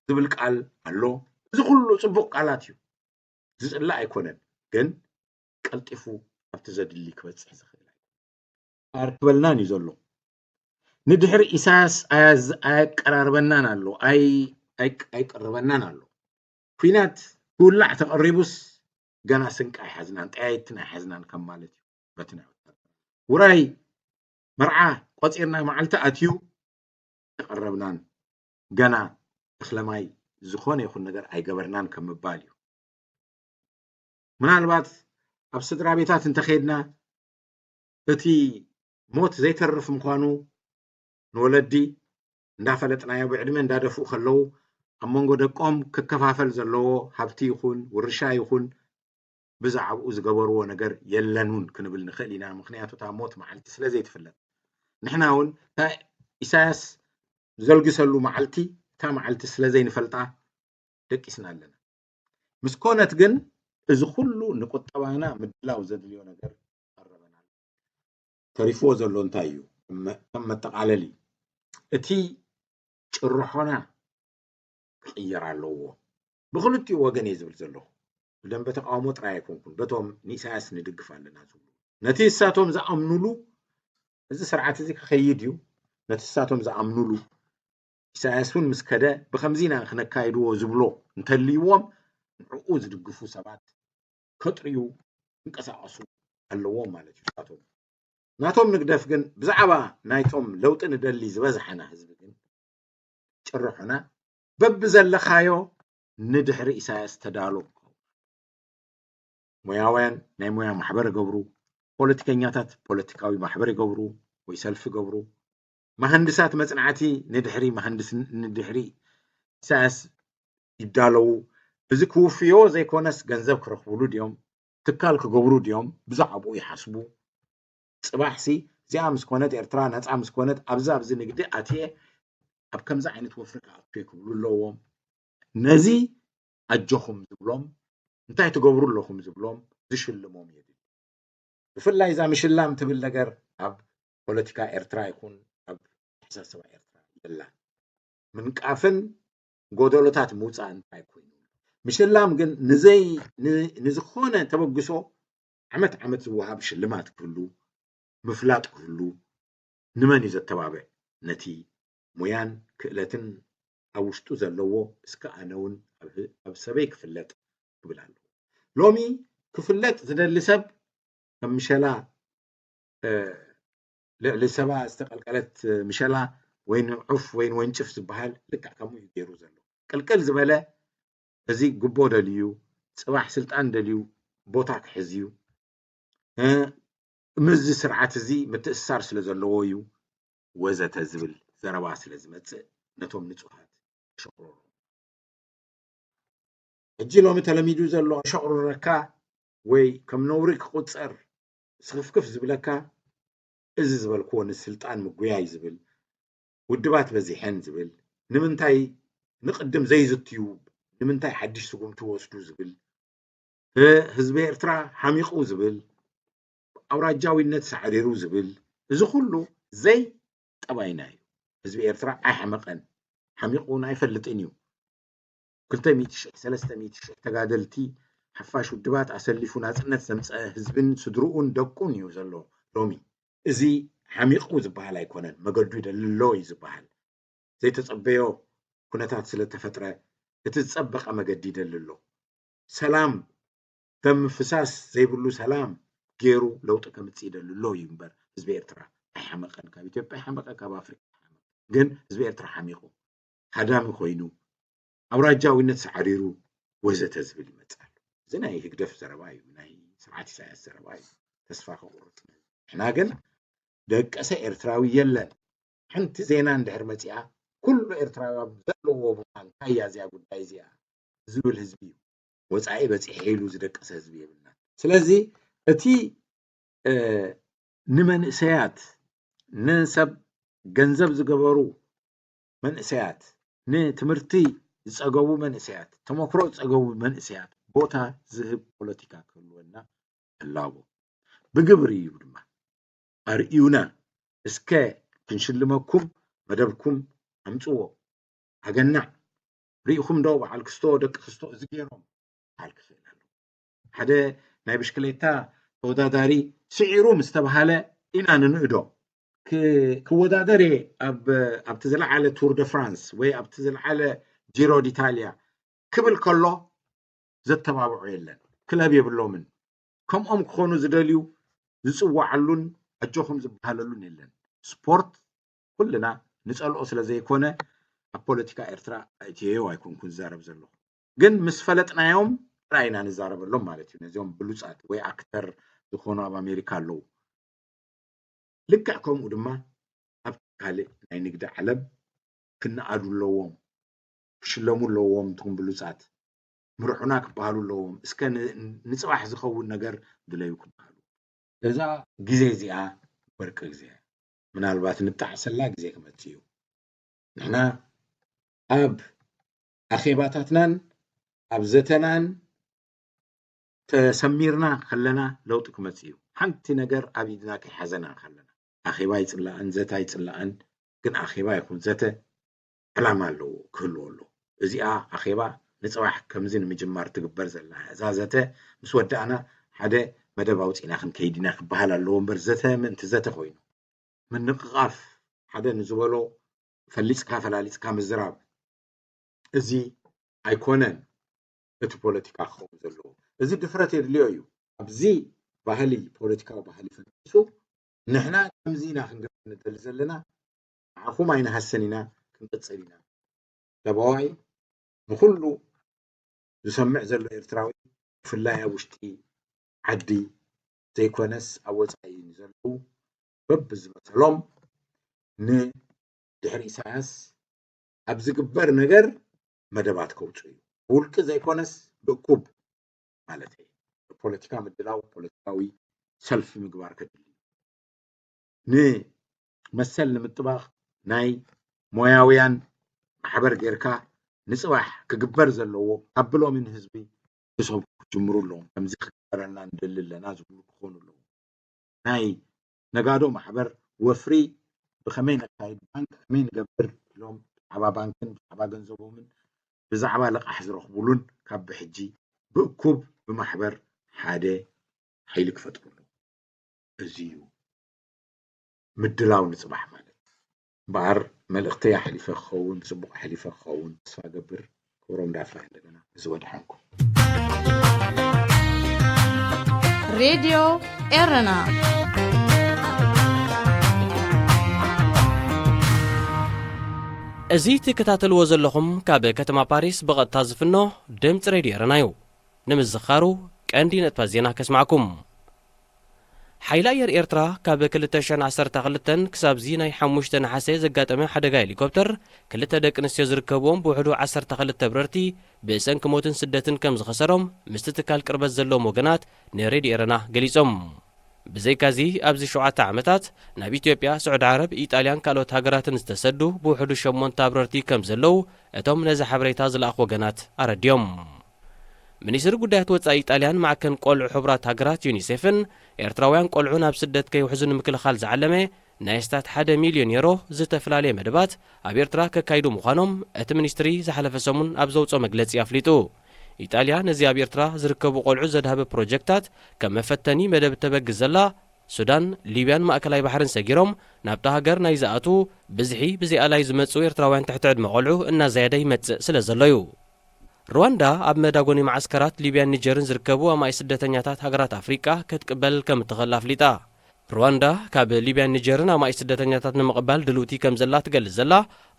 ዝብል ቃል ኣሎ። እዚ ኩሉ ፅቡቕ ቃላት እዩ፣ ዝፅላእ ኣይኮነን። ግን ቀልጢፉ ኣብቲ ዘድሊ ክበፅሕ ዝኽእል ኣይኮነን። ኣርክበልናን እዩ ዘሎ። ንድሕሪ ኢሳያስ ኣያዝ-፣ ኣየቀራርበናን ኣሎ፣ ኣይ-፣ ኣይ-፣ ኣይቀርበናን ኣሎ። ኲናት ክውላዕ ተቐሪቡስ ገና ስንቂ ኣይሓዝናን፣ ጠያይትን ኣይሓዝናን ከም ማለት እዩ። በቲ ናይ ወታደር ውራይ መርዓ ቆፂርና መዓልቲ ኣትዩ ተቐረብናን ገና እኽለማይ ዝኾነ ይኹን ነገር ኣይገበርናን ከም ምባል እዩ። ምናልባት ኣብ ስድራ ቤታት እንተኸድና እቲ ሞት ዘይተርፍ ምዃኑ ንወለዲ እንዳፈለጥናዮ ብዕድመ እንዳደፍኡ ከለዉ ኣብ መንጎ ደቆም ክከፋፈል ዘለዎ ሃብቲ ይኹን ውርሻ ይኹን ብዛዕባኡ ዝገበርዎ ነገር የለን እውን ክንብል ንኽእል ኢና። ምኽንያቱ እታ ሞት መዓልቲ ስለ ዘይትፍለጥ ንሕና እውን እታ ኢሳያስ ዘልግሰሉ መዓልቲ እታ መዓልቲ ስለ ዘይንፈልጣ ደቂስና ኣለና። ምስ ኮነት ግን እዚ ኩሉ ንቁጠባና ምድላው ዘድልዮ ነገር ቀረበና። ተሪፍዎ ዘሎ እንታይ እዩ? ከም መጠቓለሊ እቲ ጭርሖና ክቕየር ኣለዎ። ብክልቲኡ ወገን እየ ዝብል ዘለኹ። ብደንበ ተቃውሞ ጥራይ ኣይኮንኩን፣ በቶም ንኢሳያስ ንድግፍ ኣለና ዝብሉ። ነቲ እሳቶም ዝኣምኑሉ፣ እዚ ስርዓት እዚ ክኸይድ እዩ፣ ነቲ እሳቶም ዝኣምኑሉ፣ ኢሳያስ እውን ምስ ከደ ብኸምዚ ኢና ክነካይድዎ ዝብሎ እንተልይዎም፣ ንዕኡ ዝድግፉ ሰባት ከጥርዩ ክንቀሳቐሱ ኣለዎም ማለት እዩ። እሳቶም ናቶም ንግደፍ ግን ብዛዕባ ናይቶም ለውጢ ንደሊ ዝበዝሓና ህዝቢ ግን ጭርሖና በብዘለኻዮ ንድሕሪ ኢሳያስ ተዳሎ። ሞያውያን ናይ ሞያ ማሕበር ይገብሩ፣ ፖለቲከኛታት ፖለቲካዊ ማሕበር ይገብሩ ወይ ሰልፊ ይገብሩ፣ መሃንድሳት መጽናዕቲ ንድሕሪ መሃንድስ ንድሕሪ ኢሳያስ ይዳለዉ። እዚ ክውፍዮ ዘይኮነስ ገንዘብ ክረኽብሉ ድዮም ትካል ክገብሩ ድዮም ብዛዕባኡ ይሓስቡ። ጽባሕሲ እዚኣ ምስ ኮነት ኤርትራ ነጻ ምስ ኮነት ኣብዚ ኣብዚ ንግዲ ኣትየ ኣብ ከምዚ ዓይነት ወፍሪ ክኣቱ እየ ክብሉ ኣለዎም። ነዚ ኣጆኹም ዝብሎም እንታይ ትገብሩ ኣለኹም ዝብሎም ዝሽልሞም የድሊ። ብፍላይ እዛ ምሽላም ትብል ነገር ኣብ ፖለቲካ ኤርትራ ይኹን ኣብ ኣተሓሳስባ ኤርትራ የላን። ምንቃፍን ጎደሎታት ምውፃእ እንታይ ኮይኑ ምሽላም ግን ንዘይ ንዝኾነ ተበግሶ ዓመት ዓመት ዝወሃብ ሽልማት ክህሉ ምፍላጥ ክህሉ ንመን እዩ ዘተባብዕ? ነቲ ሙያን ክእለትን ኣብ ውሽጡ ዘለዎ እስከ ኣነ እውን ኣብ ሰበይ ክፍለጥ ክብል ኣለዎ። ሎሚ ክፍለጥ ዝደሊ ሰብ ከም ምሸላ ልዕሊ ሰባ ዝተቀልቀለት ምሸላ ወይ ንዑፍ ወይ ወንጭፍ ዝበሃል ልክዕ ከምኡ እዩ ገይሩ ዘሎ። ቅልቅል ዝበለ እዚ ግቦ ደልዩ፣ ጽባሕ ስልጣን ደልዩ ቦታ ክሕዝ እዩ። ምስዚ ስርዓት እዚ ምትእስሳር ስለ ዘለዎ እዩ ወዘተ ዝብል ዘረባ ስለ ዝመጽእ ነቶም ንጹሃት ኣሸቑርሮም። ሕጂ ሎሚ ተለሚዱ ዘሎ ኣሸቑርረካ ወይ ከም ነውሪ ክቑጸር ስኽፍክፍ ዝብለካ እዚ ዝበልክዎ ንስልጣን ምጉያይ ዝብል ውድባት በዚሐን ዝብል ንምንታይ ንቕድም ዘይዝትዩ ንምንታይ ሓድሽ ስጉምቲ ወስዱ ዝብል ህዝቢ ኤርትራ ሓሚቑ ዝብል ኣውራጃዊነት ሳዕሪሩ ዝብል እዚ ኩሉ ዘይ ጠባይና እዩ። ህዝቢ ኤርትራ ኣይሓመቐን ሓሚቑ እውን ኣይፈልጥን እዩ። ክልተ ሚእቲ ሽሕ ሰለስተ ሚእቲ ሽሕ ተጋደልቲ ሓፋሽ ውድባት ኣሰሊፉ ናጽነት ዘምጸአ ህዝብን ስድርኡን ደቁን እዩ ዘሎ ሎሚ። እዚ ሓሚቑ ዝበሃል ኣይኮነን፣ መገዱ ይደሊ ኣሎ እዩ ዝበሃል። ዘይተጸበዮ ኩነታት ስለ ተፈጥረ እቲ ዝጸበቐ መገዲ ይደሊ ኣሎ። ሰላም ደም ምፍሳስ ዘይብሉ ሰላም ገይሩ ለውጢ ከምጽእ ይደሊ ኣሎ እዩ እምበር ህዝቢ ኤርትራ ኣይሓመቐን። ካብ ኢትዮጵያ ኣይሓመቐ፣ ካብ ኣፍሪቃ ኣይሓመቐ። ግን ህዝቢ ኤርትራ ሓሚቑ ሃዳሚ ኮይኑ ኣውራጃዊነት ሳዕሪሩ ወዘተ ዝብል ይመጽእ ኣሎ። እዚ ናይ ህግደፍ ዘረባ እዩ፣ ናይ ስርዓት ኢሳያስ ዘረባ እዩ። ተስፋ ከቑርጽ ንሕና ግን ደቀሰ ኤርትራዊ የለን። ሓንቲ ዜና እንድሕር መጺኣ ኩሉ ኤርትራዊ ኣብ ዘለዎ ቦታ እንታይ እያ እዚኣ ጉዳይ እዚኣ ዝብል ህዝቢ እዩ። ወጻኢ በጺሐ ኢሉ ዝደቀሰ ህዝቢ የብልና። ስለዚ እቲ ንመንእሰያት ንሰብ ገንዘብ ዝገበሩ መንእሰያት ንትምህርቲ ዝጸገቡ መንእሰያት ተመክሮ ዝጸገቡ መንእሰያት ቦታ ዝህብ ፖለቲካ ክህልወና እላቦ። ብግብሪ እዩ ድማ ኣርእዩና እስከ ክንሽልመኩም መደብኩም ኣምጽዎ። ኣገናዕ ርኢኹም ዶ በዓል ክስቶ ደቂ ክስቶ እዚ ገይሮም በዓል ክኽእል ኣሎ። ሓደ ናይ ብሽክሌታ ተወዳዳሪ ስዒሩ ምስ ተባሃለ ኢና ንንእዶ። ክወዳደር እየ ኣብቲ ዝለዓለ ቱር ደ ፍራንስ ወይ ኣብቲ ዝለዓለ ጂሮ ዲታልያ ክብል ከሎ ዘተባብዖ የለን። ክለብ የብሎምን። ከምኦም ክኾኑ ዝደልዩ ዝፅዋዓሉን ኣጆኹም ዝበሃለሉን የለን። ስፖርት ኩልና ንፀልኦ ስለ ዘይኮነ ኣብ ፖለቲካ ኤርትራ ኣይትየዮ ኣይኮንኩን ዝዛረብ ዘለኹ። ግን ምስ ፈለጥናዮም ጥራይ ኢና ንዛረበሎም ማለት እዩ። ነዚኦም ብሉጻት ወይ ኣክተር ዝኾኑ ኣብ ኣሜሪካ ኣለዉ። ልክዕ ከምኡ ድማ ኣብ ካልእ ናይ ንግዲ ዓለም ክነኣዱ ኣለዎም፣ ክሽለሙ ኣለዎም። እቶም ብሉጻት ምርሑና ክበሃሉ ኣለዎም። እስከ ን- ንጽባሕ ዝኸውን ነገር ድለዩ ክበሃሉ። እዛ ግዜ እዚኣ ወርቂ ግዜ እያ። ምናልባት ንጣዕሰላ ግዜ ክመጽእ እዩ። ንሕና ኣብ ኣኼባታትናን ኣብ ዘተናን ተሰሚርና ከለና ለውጢ ክመጽእ እዩ። ሓንቲ ነገር ኣብ ኢድና ከይሓዘና ከለና ኣኼባ ይጽላእን ዘተ ኣይጽላእን፣ ግን ኣኼባ ይኹን ዘተ ዕላማ ኣለዎ ክህልዎ ኣለዎ። እዚኣ ኣኼባ ንጽባሕ ከምዚ ንምጅማር ትግበር ዘላ እያ። እዛ ዘተ ምስ ወዳእና ሓደ መደብ ኣውጺእና ክንከይድ ኢና ክበሃል ኣለዎ እምበር ዘተ ምእንቲ ዘተ ኮይኑ ምንቕቓፍ ሓደ ንዝበሎ ፈሊጽካ ፈላሊጽካ ምዝራብ እዚ ኣይኮነን እቲ ፖለቲካ ክኸውን ዘለዎ። እዚ ድፍረት የድልዮ እዩ። ኣብዚ ባህሊ ፖለቲካዊ ባህሊ ፈንጢሱ ንሕና ከምዚ ኢና ክንገብር ንደሊ ዘለና ንዓኹም ኣይንሃስን ኢና ክንቅጽል ኢና። ተባዋይ ንኹሉ ዝሰምዕ ዘሎ ኤርትራዊ ብፍላይ ኣብ ውሽጢ ዓዲ ዘይኮነስ ኣብ ወጻኢ ንዘለዉ በብዝመሰሎም ንድሕሪ ኢሳያስ ኣብ ዝግበር ነገር መደባት ከውፅኡ እዩ። ብውልቂ ዘይኮነስ ብእኩብ ማለት እዩ። ፖለቲካ ምድላው ፖለቲካዊ ሰልፊ ምግባር ከድሊ ንመሰል ንምጥባቕ ናይ ሞያውያን ማሕበር ጌርካ ንፅባሕ ክግበር ዘለዎ ካብ ብሎሚ ንህዝቢ ክሰብኩ ክጅምሩ ኣለዎም። ከምዚ ክግበረልና ንደሊ ኣለና ዝብሉ ክኾኑ ኣለዎም። ናይ ነጋዶ ማሕበር ወፍሪ ብኸመይ ነካይድ ባንክ ከመይ ንገብር ኢሎም ብዛዕባ ባንክን ብዛዕባ ገንዘቦምን ብዛዕባ ልቓሕ ዝረኽቡሉን ካብ ብሕጂ ብእኩብ ብማሕበር ሓደ ሓይሊ ክፈጥሩ ኣለዎም። እዚ እዩ ምድላው ንፅባሕ ማለት። እምበኣር መልእኽተይ ኣሕሊፈ ክኸውን ጽቡቕ ኣሕሊፈ ክኸውን ተስፋ ገብር። ክብሮም ዳፋ እንደገና እዚ ወድሓንኩም። ሬድዮ ኤረና። እዚ ትከታተልዎ ዘለኹም ካብ ከተማ ፓሪስ ብቐጥታ ዝፍኖ ድምፂ ሬድዮ ኤረና እዩ። ንምዝኻሩ ቀንዲ ነጥባት ዜና ከስማዕኩም። ሓይሊ ኣየር ኤርትራ ካብ ክልተ ሽሕን ዓሰርተ ክልተን ክሳብዚ ናይ ሓሙሽተ ነሓሰ ዘጋጠመ ሓደጋ ሄሊኮፕተር ክልተ ደቂ ኣንስትዮ ዝርከብዎም ብውሕዱ ዓሰርተ ክልተ ብረርቲ ብሰንኪ ሞትን ስደትን ከም ዝኸሰሮም ምስቲ ትካል ቅርበት ዘለዎም ወገናት ንሬድዮ ኤረና ገሊጾም። ብዘይካዚ ኣብዚ ሸውዓተ ዓመታት ናብ ኢትዮጵያ፣ ስዑዲ ዓረብ፣ ኢጣልያን ካልኦት ሃገራትን ዝተሰዱ ብውሕዱ ሸሞንተ ብረርቲ ከም ዘለዉ እቶም ነዚ ሓበሬታ ዝለኣኹ ወገናት ኣረድዮም። ሚኒስትሪ ጉዳያት ወጻኢ ኢጣልያን ማዕከን ቆልዑ ሕቡራት ሃገራት ዩኒሴፍን ኤርትራውያን ቆልዑ ናብ ስደት ከይውሕዙ ንምክልኻል ዝዓለመ ናይ ኣስታት ሓደ ሚልዮን ዩሮ ዝተፈላለየ መደባት ኣብ ኤርትራ ከካይዱ ምዃኖም እቲ ሚኒስትሪ ዝሓለፈ ሰሙን ኣብ ዘውጽኦ መግለጺ ኣፍሊጡ። ኢጣልያ ነዚ ኣብ ኤርትራ ዝርከቡ ቆልዑ ዘድሃበ ፕሮጀክታት ከም መፈተኒ መደብ እተበግስ ዘላ፣ ሱዳን፣ ሊብያን ማእከላይ ባሕርን ሰጊሮም ናብታ ሃገር ናይ ዝኣትዉ ብዝሒ ብዘይኣላይ ዝመጽኡ ኤርትራውያን ትሕቲ ዕድመ ቆልዑ እናዘየደ ይመጽእ ስለ ዘሎ እዩ። ሩዋንዳ ኣብ መዳጎኒ መዓስከራት ሊብያን ኒጀርን ዝርከቡ ኣማኢት ስደተኛታት ሃገራት ኣፍሪቃ ክትቅበል ከም እትኽእል ኣፍሊጣ። ሩዋንዳ ካብ ሊብያን ኒጀርን ኣማኢት ስደተኛታት ንምቕባል ድልውቲ ከም ዘላ ትገልጽ ዘላ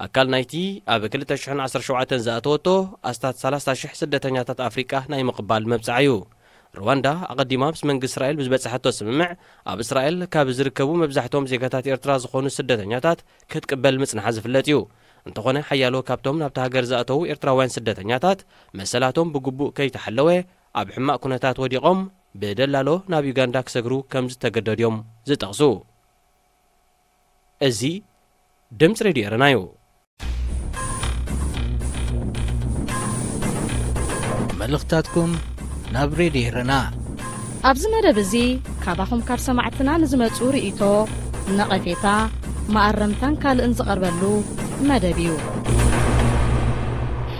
ኣካል ናይቲ ኣብ ክልተ ሽሕን ዓሰርተ ሸውዓተን ዝኣተወቶ ኣስታት ሰላሳ ሽሕ ስደተኛታት ኣፍሪቃ ናይ ምቕባል መብጽዓ እዩ። ሩዋንዳ ኣቐዲማ ምስ መንግስቲ እስራኤል ብዝበጽሐቶ ስምምዕ ኣብ እስራኤል ካብ ዝርከቡ መብዛሕትኦም ዜጋታት ኤርትራ ዝኾኑ ስደተኛታት ክትቅበል ምጽንሓ ዝፍለጥ እዩ። እንተኾነ ሓያሎ ካብቶም ናብታ ሃገር ዝኣተዉ ኤርትራውያን ስደተኛታት መሰላቶም ብግቡእ ከይተሓለወ ኣብ ሕማቕ ኩነታት ወዲቖም ብደላሎ ናብ ዩጋንዳ ክሰግሩ ከም ዝተገደዱ እዮም ዝጠቕሱ። እዚ ድምፂ ሬድዮ ኤረና እዩ። መልእኽትታትኩም ናብ ሬድዮ ኤረና። ኣብዚ መደብ እዚ ካባኹም ካብ ሰማዕትና ንዝመጹ ርእይቶ፣ ነቐፌታ፣ መኣረምታን ካልእን ዝቐርበሉ መደብ እዩ።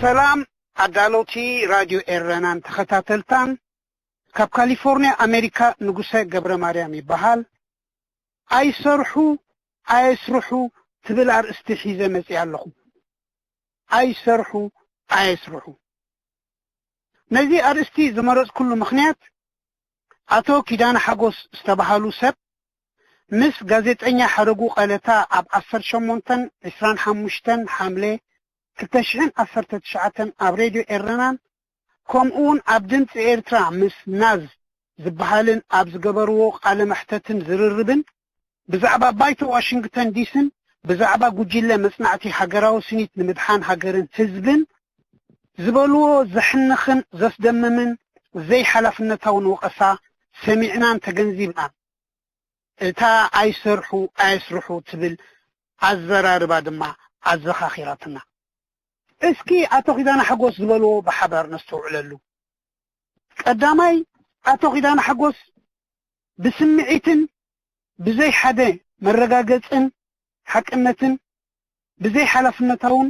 ሰላም ኣዳለውቲ ራድዮ ኤረናን ተኸታተልታን፣ ካብ ካሊፎርኒያ ኣሜሪካ ንጉሰ ገብረ ማርያም ይበሃል። ኣይሰርሑ ኣየስርሑ ትብል ኣርእስቲ ሒዘ መጺኣ ኣለኹ። ኣይሰርሑ ኣየስርሑ። ነዚ ኣርእስቲ ዝመረጽኩሉ ምኽንያት፣ ኣቶ ኪዳነ ሓጎስ ዝተባህሉ ሰብ ምስ ጋዜጠኛ ሓረጉ ቀለታ ኣብ ዓሰርተ ሸሞንተን ዕስራን ሓሙሽተን ሓምለ ክልተ ሽሕን ዓሰርተ ትሽዓተን ኣብ ሬድዮ ኤረናን ከምኡ እውን ኣብ ድምፂ ኤርትራ ምስ ናዝ ዝበሃልን ኣብ ዝገበርዎ ቃለ መሕተትን ዝርርብን ብዛዕባ ባይቶ ዋሽንግተን ዲስን ብዛዕባ ጉጅለ መጽናዕቲ ሃገራዊ ስኒት ንምድሓን ሃገርን ህዝብን ዝበልዎ ዘሕንኽን ዘስደምምን ዘይሓላፍነታውን ወቐሳ ሰሚዕናን ተገንዚብናን። እታ ኣይሰርሑ ኣየስርሑ ትብል ኣዘራርባ ድማ ኣዘኻኺራትና። እስኪ ኣቶ ኪዳነ ሓጎስ ዝበልዎ ብሓባር ነስተውዕለሉ። ቀዳማይ፣ ኣቶ ኪዳነ ሓጎስ ብስምዒትን ብዘይ ሓደ መረጋገጽን ሓቅነትን ብዘይ ሓላፍነታውን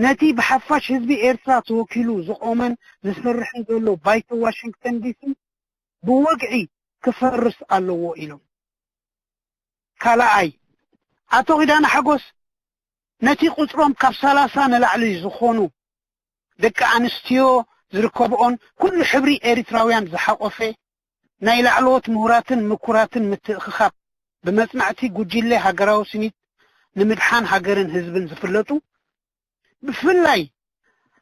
ነቲ ብሓፋሽ ህዝቢ ኤርትራ ተወኪሉ ዝቖመን ዝሰርሕን ዘሎ ባይቶ ዋሽንግተን ዲሲ ብወግዒ ክፈርስ ኣለዎ ኢሎም። ካልኣይ፣ ኣቶ ኪዳነ ሓጎስ ነቲ ቁጽሮም ካብ ሰላሳ ንላዕሊ ዝኾኑ ደቂ ኣንስትዮ ዝርከብኦን ኩሉ ሕብሪ ኤሪትራውያን ዝሓቆፈ ናይ ላዕለዎት ምሁራትን ምኩራትን ምትእኽኻብ ብመጽናዕቲ ጉጅለ ሃገራዊ ስኒት ንምድሓን ሃገርን ህዝብን ዝፍለጡ፣ ብፍላይ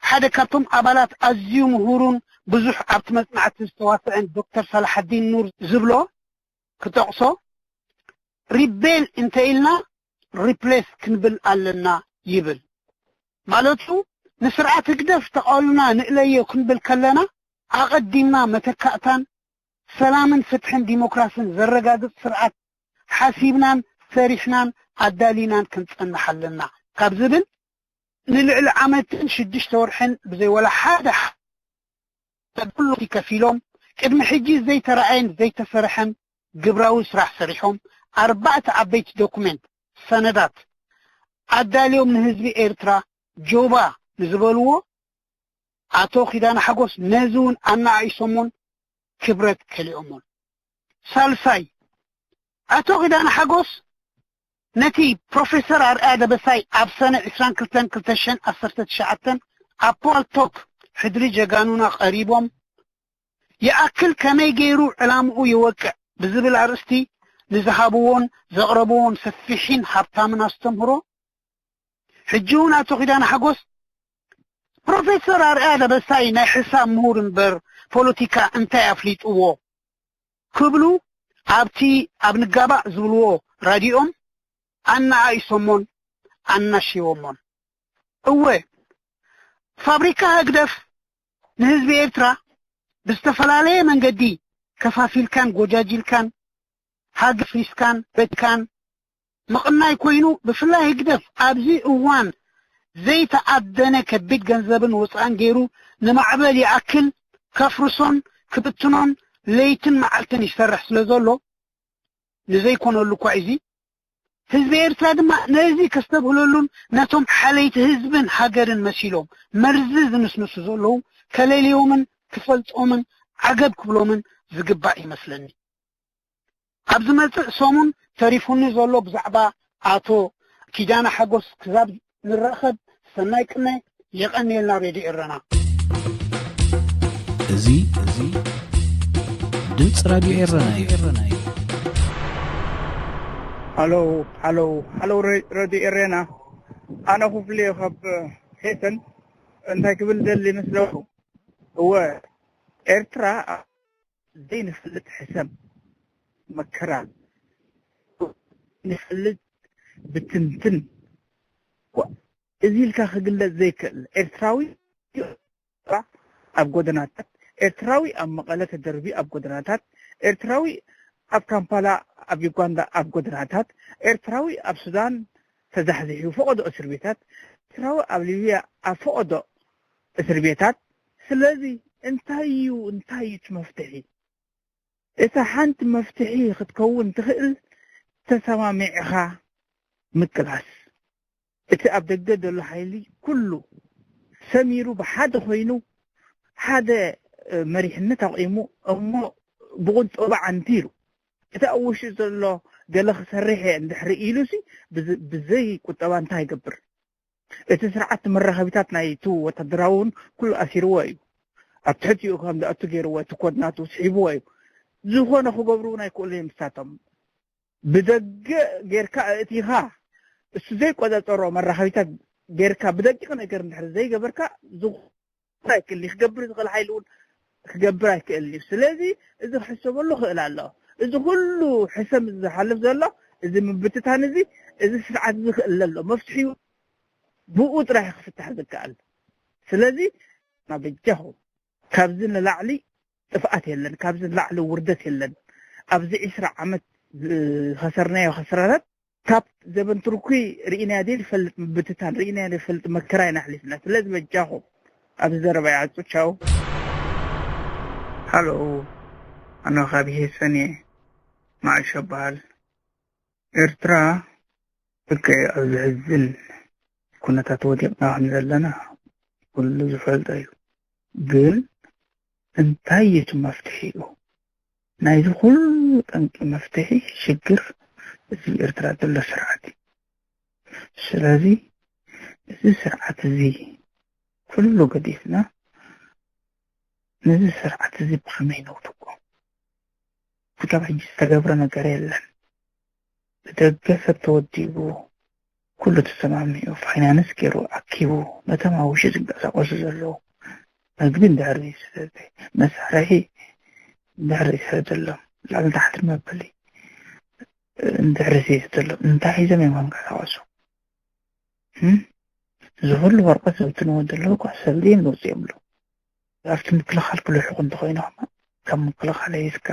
ሓደ ካብቶም ኣባላት ኣዝዩ ምሁሩን ብዙሕ ኣብቲ መጽናዕቲ ዝተዋስአን ዶክተር ሳላሓዲን ኑር ዝብሎ ክጠቕሶ፣ ሪቤል እንተ ኢልና ሪፕሌስ ክንብል ኣለና ይብል። ማለቱ ንስርዓት ህግደፍ ተቓውሞና ንእለዮ ክንብል ከለና ኣቐዲምና መተካእታን ሰላምን ፍትሕን ዲሞክራስን ዘረጋግጽ ስርዓት ሓሲብናን ሰሪሕናን ኣዳሊናን ክንጸንሕ ኣለና ካብ ዝብል ንልዕሊ ዓመትን ሽዱሽተ ወርሕን ብዘይ ወላ ሓደ ፖለቲካ ከፊሎም ቅድሚ ሕጂ ዘይተረኣየን ዘይተሰርሐን ግብራዊ ስራሕ ሰሪሖም ኣርባዕተ ዓበይቲ ዶኩሜንት ሰነዳት ኣዳልዮም ንህዝቢ ኤርትራ ጆባ ንዝበልዎ ኣቶ ኪዳነ ሓጎስ ነዚ እውን ኣነኣኢሶሞን ክብረት ከሊኦሞን። ሳልሳይ ኣቶ ኪዳነ ሓጎስ ነቲ ፕሮፌሰር ኣርኣያ ደበሳይ ኣብ ሰነ ዕስራን ክልተን ክልተ ሽሕን ዓሰርተ ትሽዓተን ኣብ ፓልቶክ ሕድሪ ጀጋኑና ቀሪቦም ይኣክል ከመይ ገይሩ ዕላምኡ ይወቅዕ ብዝብል ኣርእስቲ ንዝሃብዎን ዘቕረብዎን ሰፊሕን ሃብታምን ኣስተምህሮ ሕጂ እውን ኣቶ ኪዳነ ሓጎስ ፕሮፌሰር ኣርኣያ ደበሳይ ናይ ሕሳብ ምሁር እምበር ፖለቲካ እንታይ ኣፍሊጥዎ ክብሉ ኣብቲ ኣብ ንጋባእ ዝብልዎ ራድዮም ኣነኣኢሶሞን ኣናሽዎሞን። እወ ፋብሪካ ህግደፍ ንህዝቢ ኤርትራ ብዝተፈላለየ መንገዲ ከፋፊልካን ጎጃጅልካን ሃገር ኣፍሪስካን በትካን ምቕናይ ኮይኑ ብፍላይ ህግደፍ ኣብዚ እዋን ዘይተኣደነ ከቢድ ገንዘብን ወፃእን ገይሩ ንማዕበል ይኣክል ከፍርሶን ክብትኖን ለይትን መዓልትን ይሰርሕ ስለ ዘሎ ንዘይኮነሉ እኳ እዚ ህዝቢ ኤርትራ ድማ ነዚ ከስተብህለሉን ነቶም ሓለይቲ ህዝብን ሃገርን መሲሎም መርዚ ዝንስንሱ ዘለዉ ከለልዮምን ክፈልጦምን ዓገብ ክብሎምን ዝግባእ ይመስለኒ። ኣብ ዝመጽእ ሰሙን ተሪፉኒ ዘሎ ብዛዕባ ኣቶ ኪዳነ ሓጎስ ክዛብ ንራኸብ። ሰናይ ቅነ። የቐንየልና ሬድዮ ኤረና። እዚ እዚ ድምፂ ራድዮ ኤረና እዩ። ሃሎ ሃሎ ሃሎ፣ ሬድዮ ኤረና። ኣነ ክፍሊ ካብ ሄሰን እንታይ ክብል ደሊ ይመስለኩ? እወ፣ ኤርትራ ዘይንፈልጥ ሕሰም መከራ ንፈልጥ ብትንትን እዚ ኢልካ ክግለጽ ዘይክእል ኤርትራዊ ኣብ ጎደናታት ኤርትራዊ ኣብ መቐለ ተደርቢ ኣብ ጎደናታት ኤርትራዊ ኣብ ካምፓላ ኣብ ዩጋንዳ ኣብ ጎደናታት ኤርትራዊ ኣብ ሱዳን ተዛሕዚሑ ፈቐዶ እስር ቤታት ኤርትራዊ ኣብ ሊብያ ኣብ ፈቐዶ እስር ቤታት ስለዚ እንታይ እዩ እንታይ እዩ እቲ መፍትሒ? እታ ሓንቲ መፍትሒ ክትከውን ትኽእል ተሰማሚዕኻ ምቅላስ። እቲ ኣብ ደገ ዘሎ ሓይሊ ኩሉ ሰሚሩ ብሓደ ኮይኑ ሓደ መሪሕነት ኣቑሙ እሞ ብቁጠባ ዓንቲሩ እቲ ኣብ ውሽጢ ዘሎ ገለ ክሰርሕ እየ እንድሕሪ ኢሉሲ ብዘይ ቁጠባ እንታይ ይገብር? እቲ ስርዓት መራኸቢታት ናይቲ ወታደራዊ እውን ኩሉ ኣሲርዎ እዩ። ኣብ ትሕቲኡ ከም ዝኣቱ ገይርዎ፣ እቲ ኮድ ናቱ ስሒብዎ እዩ። ዝኾነ ክገብሩ እውን ኣይክእሉን እዮም ንሳቶም። ብደገ ጌርካ ኣእቲኻ እሱ ዘይቆጻጸሮ መራኸቢታት ጌርካ ብደቂቕ ነገር እንድሕር ዘይገበርካ፣ ዝኹን ኣይክእል እዩ። ክገብር ዝኽእል ሓይሊ እውን ክገብር ኣይክእል እዩ። ስለዚ እዚ ክሕሰበሉ ክእል ኣሎ። እዚ ኩሉ ሕሰም ዝሓልፍ ዘሎ፣ እዚ ምብትታን እዚ፣ እዚ ስርዓት እዚ ክእለ ኣሎ። መፍትሒኡ ብኡ ጥራሕ ክፍታሕ ዝከኣል። ስለዚ ናበጃኹም፣ ካብዚ ንላዕሊ ጥፍኣት የለን፣ ካብዚ ንላዕሊ ውርደት የለን። ኣብዚ ዒስራ ዓመት ዝኸሰርናዮ ከስራታት፣ ካብ ዘበን ቱርኪ ርኢናዮ ዘይንፈልጥ ምብትታን፣ ርኢናዮ ዘይንፈልጥ መከራ ኢና ኣሕሊፍና። ስለዚ በጃኹም ኣብዚ ዘረባ ይዓጹ። ቻው። ሃሎ፣ ኣነ ካብ ሄሰን እየ። ማዕሾ እበሃል። ኤርትራ ልክዕ ኣብ ዘሕዝን ኩነታት ወዲቕና ከም ዘለና ኩሉ ዝፈልጦ እዩ። ግን እንታይ እዩ እቲ መፍትሒኡ? ናይዚ ኩሉ ጠንቂ መፍትሒ ሽግር እዚ ኤርትራ ዘሎ ስርዓት እዩ። ስለዚ እዚ ስርዓት እዚ ኩሉ ገዲፍና ነዚ ስርዓት እዚ ብኸመይ ነውድቆ? ክሳብ ሕጂ ዝተገብረ ነገር የለን። ብደገ ሰብ ተወዲቡ፣ ኩሉ ተሰማሚዑ፣ ፋይናንስ ገይሩ፣ ኣኪቡ፣ ነቶም ኣብ ውሽጢ ዝንቀሳቐሱ ዘለዉ፣ መግቢ እንድሕር ዘይሰተ፣ መሳርሒ እንድሕር ዘይሰደሎም፣ ላዕልን ታሕትን መበሊ እንድሕር ዘይሰደሎም፣ እንታይ ሒዞም እዮም ክንቀሳቐሱ? እም? እዚ ኩሉ ወረቐት ዘብትንዎ ዘለዉ እኳ ሰብ ድዮም ዝወፅኦም ኣለዉ። ኣብቲ ምክልኻል ክልሕኹ እንተኾይኑ ኸማ፣ ካብ ምክልኻል ሒዝካ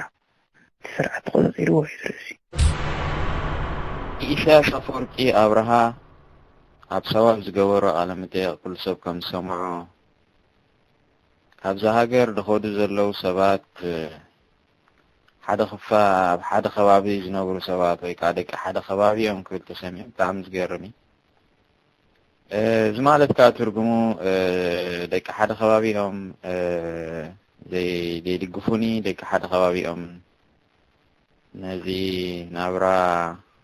እቲ ስርዓት ተቖፃፂርዎ እዩ ዝርእሲ። ኢሳያስ ኣፈወርቂ ኣብርሃ ኣብ ሳዋ ኣብ ዝገበሮ ቃለ መጠይቕ ኩሉ ሰብ ከም ዝሰምዖ፣ ካብዛ ሃገር ዝኸዱ ዘለዉ ሰባት ሓደ ክፋ-፣ ኣብ ሓደ ከባቢ ዝነብሩ ሰባት ወይ ከዓ ደቂ ሓደ ከባቢ እዮም ክብል ተሰሚዑ። ብጣዕሚ ዝገርም እዩ። እ፣ እዚ ማለት ከዓ ትርጉሙ፣ እ፣ ደቂ ሓደ ከባቢ እዮም፣ እ፣ ዘይ-፣ ዘይድግፉኒ፣ ደቂ ሓደ ከባቢ እዮም ነዚ ናብራ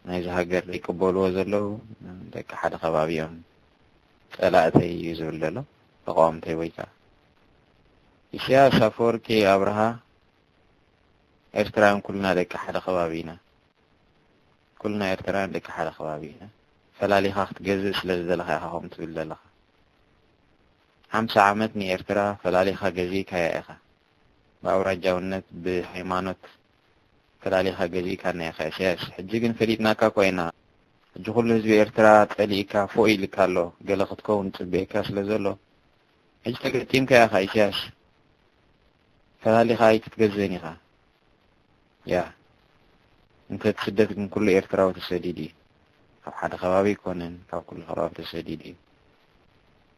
ናይዚ ሃገር ዘይቅበልዎ ዘለዉ፣ ደቂ ሓደ ከባቢ እዮም ጸላእተይ እዩ ዝብል ዘሎ፣ ተቃወምተይ ወይ ከዓ። ኢሳያስ ኣፈወርቂ ኣብርሃ፣ ኤርትራውያን ኩልና ደቂ ሓደ ከባቢ ኢና። ኩልና ኤርትራውያን ደቂ ሓደ ከባቢ ኢና። ፈላሊኻ ክትገዝእ ስለ ዝደለኻ ኢኻ ከምኡ ትብል ዘለኻ። ሓምሳ ዓመት ንኤርትራ ፈላሊኻ ገዚእካያ ኢኻ። ብኣውራጃውነት፣ ብሃይማኖት ፈላሊኻ ገዚእካና ኢኻ ኢሳያስ። ሕጂ ግን ፈሊጥናካ እኮ ኢና። ሕጂ ኩሉ ህዝቢ ኤርትራ ጸሊእካ ፎእ ኢልካ ኣሎ። ገለ ክትከውን ጽበየካ ስለ ዘሎ፣ ሕጂ ተገጢምካ ኢኻ ኢሳያስ። ፈላሊኻ ኣይትትገዘን ኢኻ። ያ፣ እንተ እቲ ስደት ግን ኩሉ ኤርትራዊ ተሰዲዱ እዩ። ካብ ሓደ ከባቢ ኣይኮነን፣ ካብ ኩሉ ከባቢ ተሰዲዱ እዩ።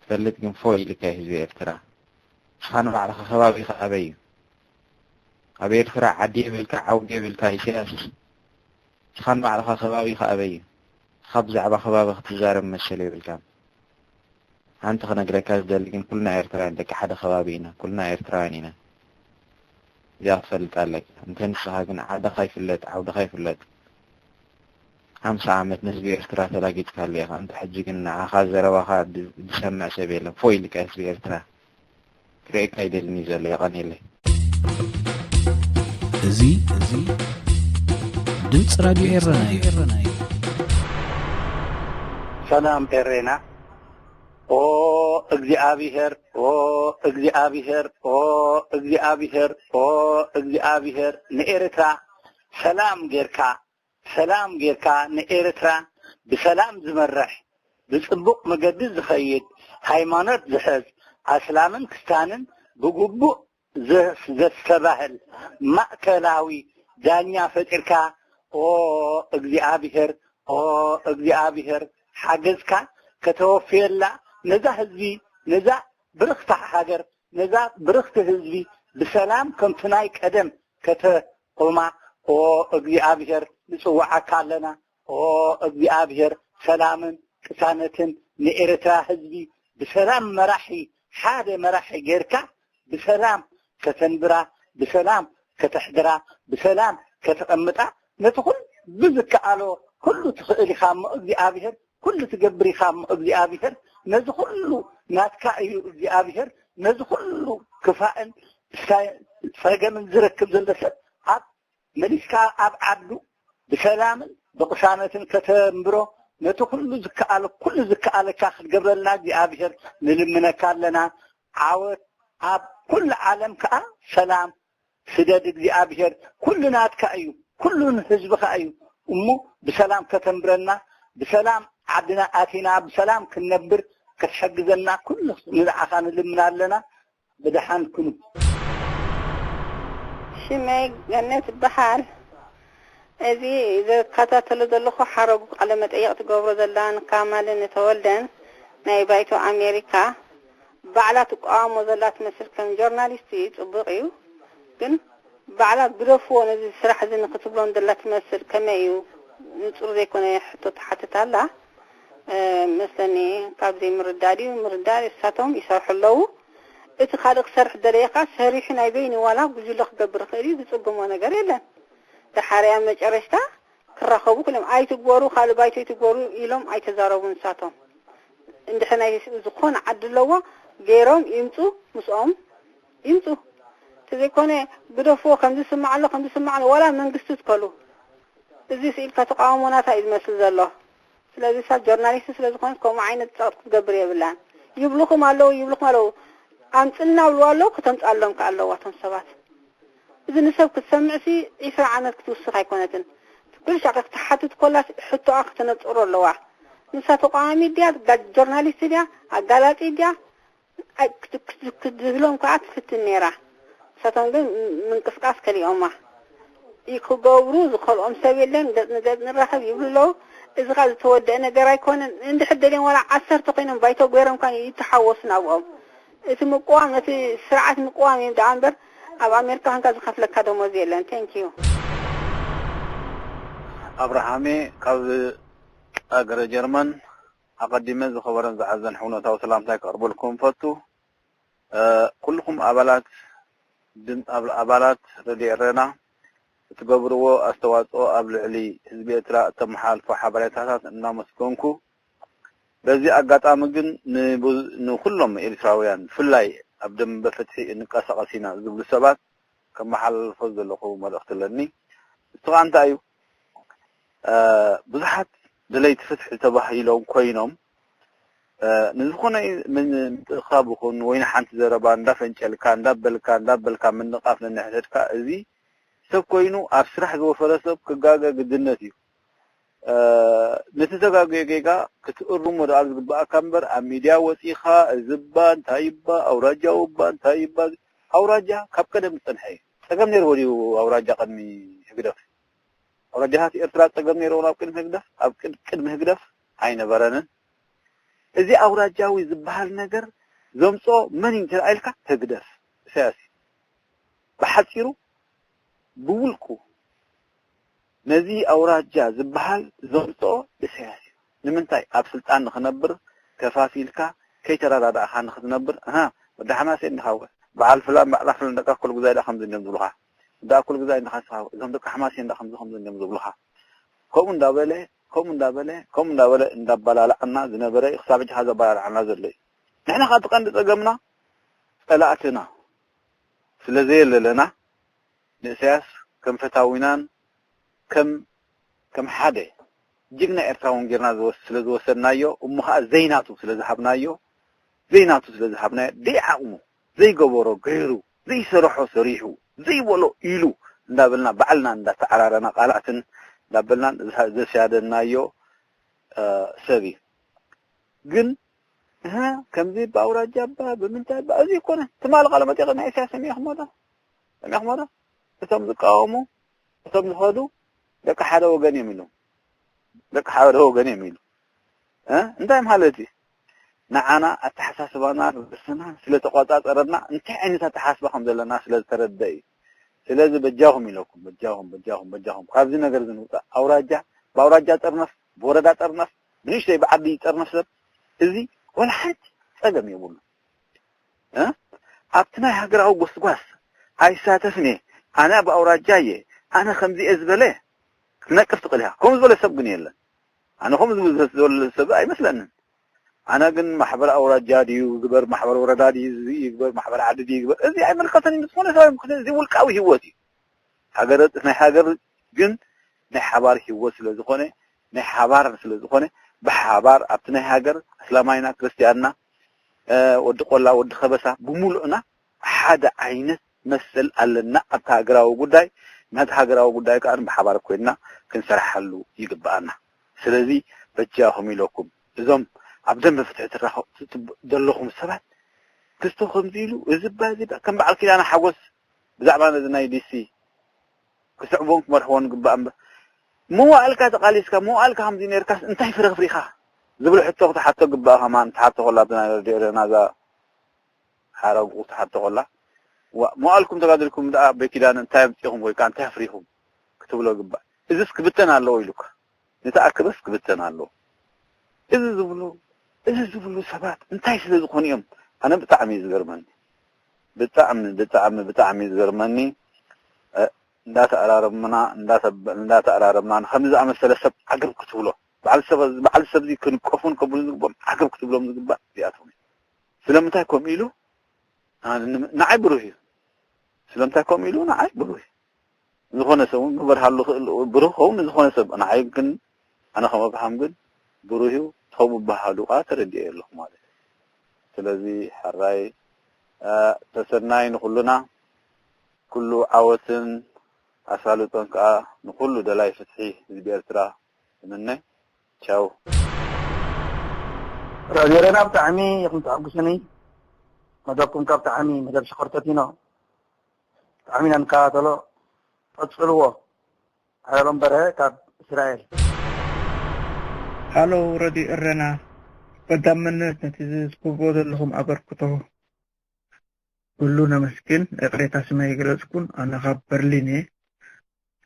ትፈልጥ ግን ፎእ ኢልካ እዩ ህዝቢ ኤርትራ። ንስኻ ንባዕልኻ ከባቢኻ ኣበይ እዩ? ኣብ ኤርትራ ዓዲ የብልካ፣ ዓውዲ የብልካ ኢሳያስ። ንስኻ ንባዕልኻ ከባቢኻ ኣበይ እዩ? ንስኻ ብዛዕባ ከባቢ ክትዛረብ መሰል የብልካን። ሓንቲ ክነግረካ ዝደሊ ግን፣ ኩልና ኤርትራውያን ደቂ ሓደ ከባቢ ኢና። ኩልና ኤርትራውያን ኢና። እዚኣ ክትፈልጥ ኣለካ። እንተ ንስኻ ግን ዓድኻ ይፍለጥ፣ ዓውድኻ ይፍለጥ። ሓምሳ ዓመት ንህዝቢ ኤርትራ ተላጊጽካሉ ኢኻ። እንተ ሕጂ ግን ንዓኻ ዘረባኻ ድ-፣ ዝሰምዕ ሰብ የለን። ፎይ ኢልካ ህዝቢ ኤርትራ ክርእየካ ይደልን እዩ ዘሎ። የቐንየለይ። እዚ፣ እዚ ድምፂ ራድዮ ኤረና እዩ። ሰላም ኤሬና። ኦ እግዚኣብሔር፣ ኦ እግዚኣብሔር፣ ኦ እግዚኣብሔር፣ ኦ እግዚኣብሔር፣ ንኤርትራ ሰላም ጌርካ፣ ሰላም ጌርካ፣ ንኤርትራ ብሰላም ዝመርሕ፣ ብጽቡቕ መገዲ ዝኸይድ፣ ሃይማኖት ዝሕዝ፣ ኣስላምን ክስታንን ብግቡእ ዘ-፣ ዘስተባህል ማእከላዊ ዳኛ ፈጢርካ፣ ኦ እግዚኣብሔር፣ ኦ እግዚኣብሔር፣ ሓገዝካ ከተወፍየላ፣ ነዛ ህዝቢ፣ ነዛ ብርኽቲ ሃገር፣ ነዛ ብርኽቲ ህዝቢ ብሰላም ከምቲ ናይ ቀደም ከተቆማ፣ ኦ እግዚኣብሔር፣ ንጽውዓካ ኣለና። ኦ እግዚኣብሔር፣ ሰላምን ቅሳነትን ንኤርትራ ህዝቢ፣ ብሰላም መራሒ፣ ሓደ መራሒ ጌርካ ብሰላም ከተንብራ፣ ብሰላም ከተሕድራ፣ ብሰላም ከተቐምጣ፣ ነቲ ኩሉ ዝከኣሎ ኩሉ ትኽእል ኢኻ እሞ እግዚኣብሔር፣ ኩሉ ትገብር ኢኻ እሞ እግዚኣብሔር፣ ነዚ ኩሉ ናትካ እዩ እግዚኣብሔር፣ ነዚ ኩሉ ክፋእን ጸገምን ዝረክብ ዘሎ ሰብ ኣብ መሊስካ ኣብ ዓዱ ብሰላምን ብቕሳነትን ከተንብሮ ነቲ ኩሉ ዝከኣል ኩሉ ዝከኣለካ ክትገብረልና እግዚኣብሔር ንልምነካ ኣለና። ዓወት ኣብ ኩሉ ዓለም ከኣ ሰላም ስደድ እግዚኣብሔር። ኩሉ ናትካ እዩ፣ ኩሉ ንህዝብኻ እዩ። እሞ ብሰላም ከተንብረና፣ ብሰላም ዓድና ኣቲና ብሰላም ክንነብር ክትሕግዘና ኩሉ ንዓኻ ንልምና ኣለና። ብደሓን ኩኑ። ሽመይ ገነት ይበሃል። እዚ ዝከታተሎ ዘለኹ ሓረጉ ቃለ መጠይቕ ትገብሮ ዘላ ንካማልን ንተወልደን ናይ ባይቶ ኣሜሪካ ባዕላ ትቃወሞ ዘላ ትመስል ከም ጆርናሊስት እዩ ጽቡቕ እዩ ግን ባዕላ ግደፍዎ ነዚ ስራሕ እዚ ንክትብሎም ዘላ ትመስል ከመይ እዩ ንጹር ዘይኮነ ሕቶ ትሓትት ኣላ መስለኒ ካብ ዘይምርዳእ ድዩ ምርዳእ እሳቶም ይሰርሑ ኣለዉ እቲ ካልእ ክሰርሕ ደለየ ከኣ ሰሪሑ ናይ በይኑ ዋላ ጉጅለ ክገብር ይኽእል እዩ ዝጽግሞ ነገር የለን። ደሓርያ መጨረሽታ ክራኸቡ ክሎም ኣይትግበሩ ካልእ ባይቶ ኣይትግበሩ ኢሎም ኣይተዛረቡ ንሳቶም። እንድሕር ናይ ዝኾነ ዓዲ ኣለዎ ገይሮም ይምጹ ምስኦም ይምጹ። ተዘይኮነ ግደፍዎ ከምዚ ስማዕ ኣሎ ከምዚ ስማዕ ኣሎ ዋላ መንግስቲ ትከሉ። እዚ ስኢልካ ተቃውሞ ናታ እዩ ዝመስል ዘሎ። ስለዚ እሳ ጆርናሊስት ስለዝኾነት ከምኡ ዓይነት ጸቕጢ ክትገብር የብላን። ይብሉኹም ኣለዉ ይብሉኹም ኣለዉ ኣምጽልና ብልዋ ኣለዉ ከተምጽኣሎም ከ ኣለዋ እቶም ሰባት። እዚ ንሰብ ክትሰምዕሲ ዒስራ ዓመት ክትውስኽ ኣይኮነትን። ኩሉ ሻዕ ክትሓትት ኮላስ ሕቶኣ ክተነጽሮ ኣለዋ። ንሳ ተቃዋሚት ድያ ጋ- ጆርናሊስት ድያ ኣጋላጺ ድያ ክትዝህሎም ከዓ ትፍትን ነይራ። ንሳቶም ግን ምንቅስቃስ ከሊኦማ። ይክገብሩ ዝኸልኦም ሰብ የለን፣ ገጽ ንገጽ ንራኸብ ይብሉ ኣለዉ። እዚ ከዓ ዝተወደአ ነገር ኣይኮነን። እንድሕር ደልዮም ዋላ ዓሰርተ ኮይኖም ባይቶ ገይሮም ከዓ ይተሓወሱ ናብኦም። እቲ ምቅዋም ነቲ ስርዓት ምቅዋም እዮም ደኣ እምበር ኣብ ኣሜሪካ ኮንካ ዝኸፍለካ ደሞዝ የለን። Thank you። ኣብርሃሜ ካብ ኣገረ ጀርመን ኣቐዲመ ዝኸበረን ዝዓዘን ሕውነታዊ ሰላምታይ ከቕርበልኩም ፈቱ። ኩልኹም ኣባላት ድም- ኣብ- ኣባላት ረድዮ ኤረና እትገብርዎ ኣስተዋፅኦ ኣብ ልዕሊ ህዝቢ ኤርትራ እተመሓላልፎ ሓበሬታታት እናመስገንኩ በዚ ኣጋጣሚ ግን ንብዙ- ንኩሎም ኤርትራውያን ብፍላይ ኣብ ደንበ ፍትሒ እንቀሳቐስ ኢና ዝብሉ ሰባት ከመሓላልፎ ዘለኹ መልእኽቲ ኣለኒ። እሱ ከዓ እንታይ እዩ? ብዙሓት ደለይቲ ፍትሒ ተባሂሎም ኮይኖም ንዝኾነ ምንቕኻብ ይኹን ወይ ንሓንቲ ዘረባ እንዳፈንጨልካ እንዳበልካ እንዳበልካ ምንቓፍ ነንሕድሕድካ እዚ ሰብ ኮይኑ ኣብ ስራሕ ዝወፈረ ሰብ ክጋገ ግድነት እዩ። ነቲ ዘጋገዮ ጌጋ ክትእርሞ ደኣ ዝግበኣካ እምበር ኣብ ሚድያ ወፂኻ እዚ እባ እንታይ እባ ኣውራጃዊ እባ እንታይ እባ ኣውራጃ ካብ ቀደም ዝፀንሐ እዩ። ፀገም ነይርዎ ድዩ ኣውራጃ ቅድሚ ህግደፍ? ኣውራጃታት ኤርትራ ጸገም ነይርዎም ኣብ ቅድሚ ህግደፍ ኣብ ቅድ- ቅድሚ ህግደፍ ኣይነበረንን። እዚ ኣውራጃዊ ዝበሃል ነገር ዘምጽኦ መን እዩ እንተ ኢልካ ህግደፍ ኢሳያስ እዩ። ብሓጺሩ ብውልቁ ነዚ ኣውራጃ ዝበሃል ዘምጽኦ ኢሳያስ እዩ። ንምንታይ ኣብ ስልጣን ንኽነብር ከፋፊልካ ከይተረዳዳእኻ ንኽትነብር ኣሃ ወዲ ሓማሴን ዲኻ በዓል ፍላን በዓላ ፍላን ደቂ ኣኮል ጉዛይ ደኣ ከምዚ እንድዮም ዝብሉኻ እንዳ ኣኮል ጉዛይ እንድኻ ንስኻ እዞም ደቂ ሓማሴን ደኣ ከምዚ ከምዚ እንድዮም ዝብሉኻ ከምኡ እንዳበለ ከምኡ እንዳበለ ከምኡ እንዳበለ እንዳባላላዓና ዝነበረ እዩ ክሳብ ሕጂ ኸዓ ዘባላልዓና ዘሎ እዩ ንሕና ኸዓ እቲ ቀንዲ ጸገምና ጸላእትና ስለ ዘየለለና ንእሳያስ ከም ፈታዊናን ከም ከም ሓደ ጅግና ኤርትራውን ጌርና ዝወስ- ስለ ዝወሰድናዮ እሞ ኸዓ ዘይናቱ ስለ ዝሃብናዮ ዘይናቱ ስለ ዝሃብናዮ ደይዓቕሙ ዘይገበሮ ገይሩ ዘይሰርሖ ሰሪሑ ዘይበሎ ኢሉ እንዳበልና ባዕልና እንዳተዓራረና ቃላትን እንዳበልና ዝሃ- ዘስያደናዮ እ፣ ሰብ እዩ። ግን እህ ከምዚ ብኣውራጃ እባ ብምንታይ እባ እዚ ይኮነ ትማሊ ቃለ መጠይቅ ናይ ኢሳያስ ሰሚዕኹሞ ዶ? ሰሚዕኹሞ ዶ? እቶም ዝቃወሙ እቶም ዝኸዱ ደቂ ሓደ ወገን እዮም ኢሉ ደቂ ሓደ ወገን እዮም ኢሉ እ እንታይ ማለት እዩ ንዓና ኣተሓሳስባና ርእስና ስለ ተቆጻጸረና እንታይ ዓይነት ኣተሓሳስባ ከም ዘለና ስለ ዝተረደ እዩ ስለዚ በጃኹም ኢለኩም በጃኹም በጃኹም በጃኹም ካብዚ ነገር እዚ ንውጻእ ኣውራጃ ብኣውራጃ ጥርነፍ ብወረዳ ጥርነፍ ብንእሽተይ ብዓቢ ይጠርነፍ ሰብ እዚ ወላ ሓንቲ ጸገም የብሉ ኣብቲ ናይ ሃገራዊ ጎስጓስ ኣይሳተፍን እየ ኣነ ብኣውራጃ እየ ኣነ ከምዚ እየ ዝበለ ክትነቅፍ ትኽእል ኢኻ ከምኡ ዝበለ ሰብ ግን የለን ኣነ ከምኡ ዝበለ ሰብ ኣይመስለንን ኣነ ግን ማሕበር ኣውራጃ ድዩ ግበር ማሕበር ወረዳ ድዩ ይግበር ማሕበር ዓዲ ድዩ ይግበር እዚ ኣይምልከተን እዩ ዝኾነ ሰብ እዚ ውልቃዊ ህይወት እዩ ሃገር ናይ ሃገር ግን ናይ ሓባር ህይወት ስለ ዝኾነ ናይ ሓባር ስለ ዝኾነ ብሓባር ኣብቲ ናይ ሃገር ኣስላማይና ክርስቲያንና፣ ወዲ ቆላ ወዲ ከበሳ ብምሉእና ሓደ ዓይነት መሰል ኣለና። ኣብቲ ሃገራዊ ጉዳይ፣ ነቲ ሃገራዊ ጉዳይ ከኣ ብሓባር ኮይንና ክንሰርሓሉ ይግብኣና። ስለዚ በጃኹም ኢለኩም፣ እዞም ኣብ ደንበ ፍትሒ ትራኸ ዘለኹም ሰባት፣ ክስቶ ከምዚ ኢሉ፣ እዚ ባ እዚ ባ ከም በዓል ኪዳነ ሓጎስ ብዛዕባ ነዚ ናይ ዲሲ ክስዕቦን ክመርሕዎን ግባእ እምበር፣ መዋእልካ ተቓሊስካ፣ መዋእልካ ከምዚ ነርካስ እንታይ ፍረ ኣፍሪኻ ዝብል ሕቶ ክትሓቶ ግባእ። ከማን ትሓቶ ኮላ ኣብቲ ናይ ሬድዮ ኤረና እዛ ሓረጉ ትሓቶ ኮላ፣ ዋ፣ መዋእልኩም ተጋድልኩም ደኣ ኣቦይ ኪዳነ እንታይ ኣምጺኹም ወይ ከኣ እንታይ ኣፍሪኹም ክትብሎ ግባእ። እዝስ ክብተን ኣለዎ ኢሉካ። ንተኣከበስ ክብተን ኣለዎ። እዚ ዝብሉ፣ እዚ ዝብሉ ሰባት እንታይ ስለ ዝኾኑ እዮም? ኣነ ብጣዕሚ እዩ ዝገርመኒ። ብጣዕሚ፣ ብጣዕሚ፣ ብጣዕሚ እዩ ዝገርመኒ። እ፣ እንዳተኣራረምና፣ እንዳተ-፣ እንዳተኣራረምና ንከምዚ ዝኣመሰለ ሰብ ዓገብ ክትብሎ። በዓል ሰብ፣ በዓል ሰብዚ ክንቀፉን ከብሉን ዝግብኦም ዓገብ ክትብሎም ዝግባእ እዚኣቶም እዮም። ስለምንታይ ከምኡ ኢሉ? ን-፣ ንዓይ ብሩህ እዩ። ስለምንታይ ከምኡ ኢሉ? ንዓይ ብሩህ እዩ። ዝኾነ ሰብ እውን ክበርሃሉ ክእል፣ ብሩህ ክኸውን ንዝኾነ ሰብ። ንዓይ ግን፣ ኣነ ከም ኣብርሃም ግን ብሩህ እዩ። ተው ምበሃሉ ከኣ ተረዲኤ ኣለኹ ማለት እዩ። ስለዚ ሕራይ፣ እ፣ ተሰናይ ንኹሉና፣ ኩሉ ዓወትን ኣሳልጦን ከኣ ንኹሉ ደላይ ፍትሒ ህዝቢ ኤርትራ እምነ። ቻው። ራድዮ ኤረና ብጣዕሚ ኢኹም ተሐጉስኒ። መደብኩም ካብ ብጣዕሚ መደብ ሽኮርተቲኖ ብጣዕሚ ኢና ንከታተሎ። ቀጽልዎ። ሓየሎም በርሀ ካብ እስራኤል። ሃሎ ረድዮ ኤረና፣ ቀዳምነት ነቲ ዝትገብሮ ዘለኹም ኣበርክቶ ኩሉ ነመስግን። ይቕሬታ ስመይ ኣይገለጽኩን፣ ኣነ ካብ በርሊን እየ።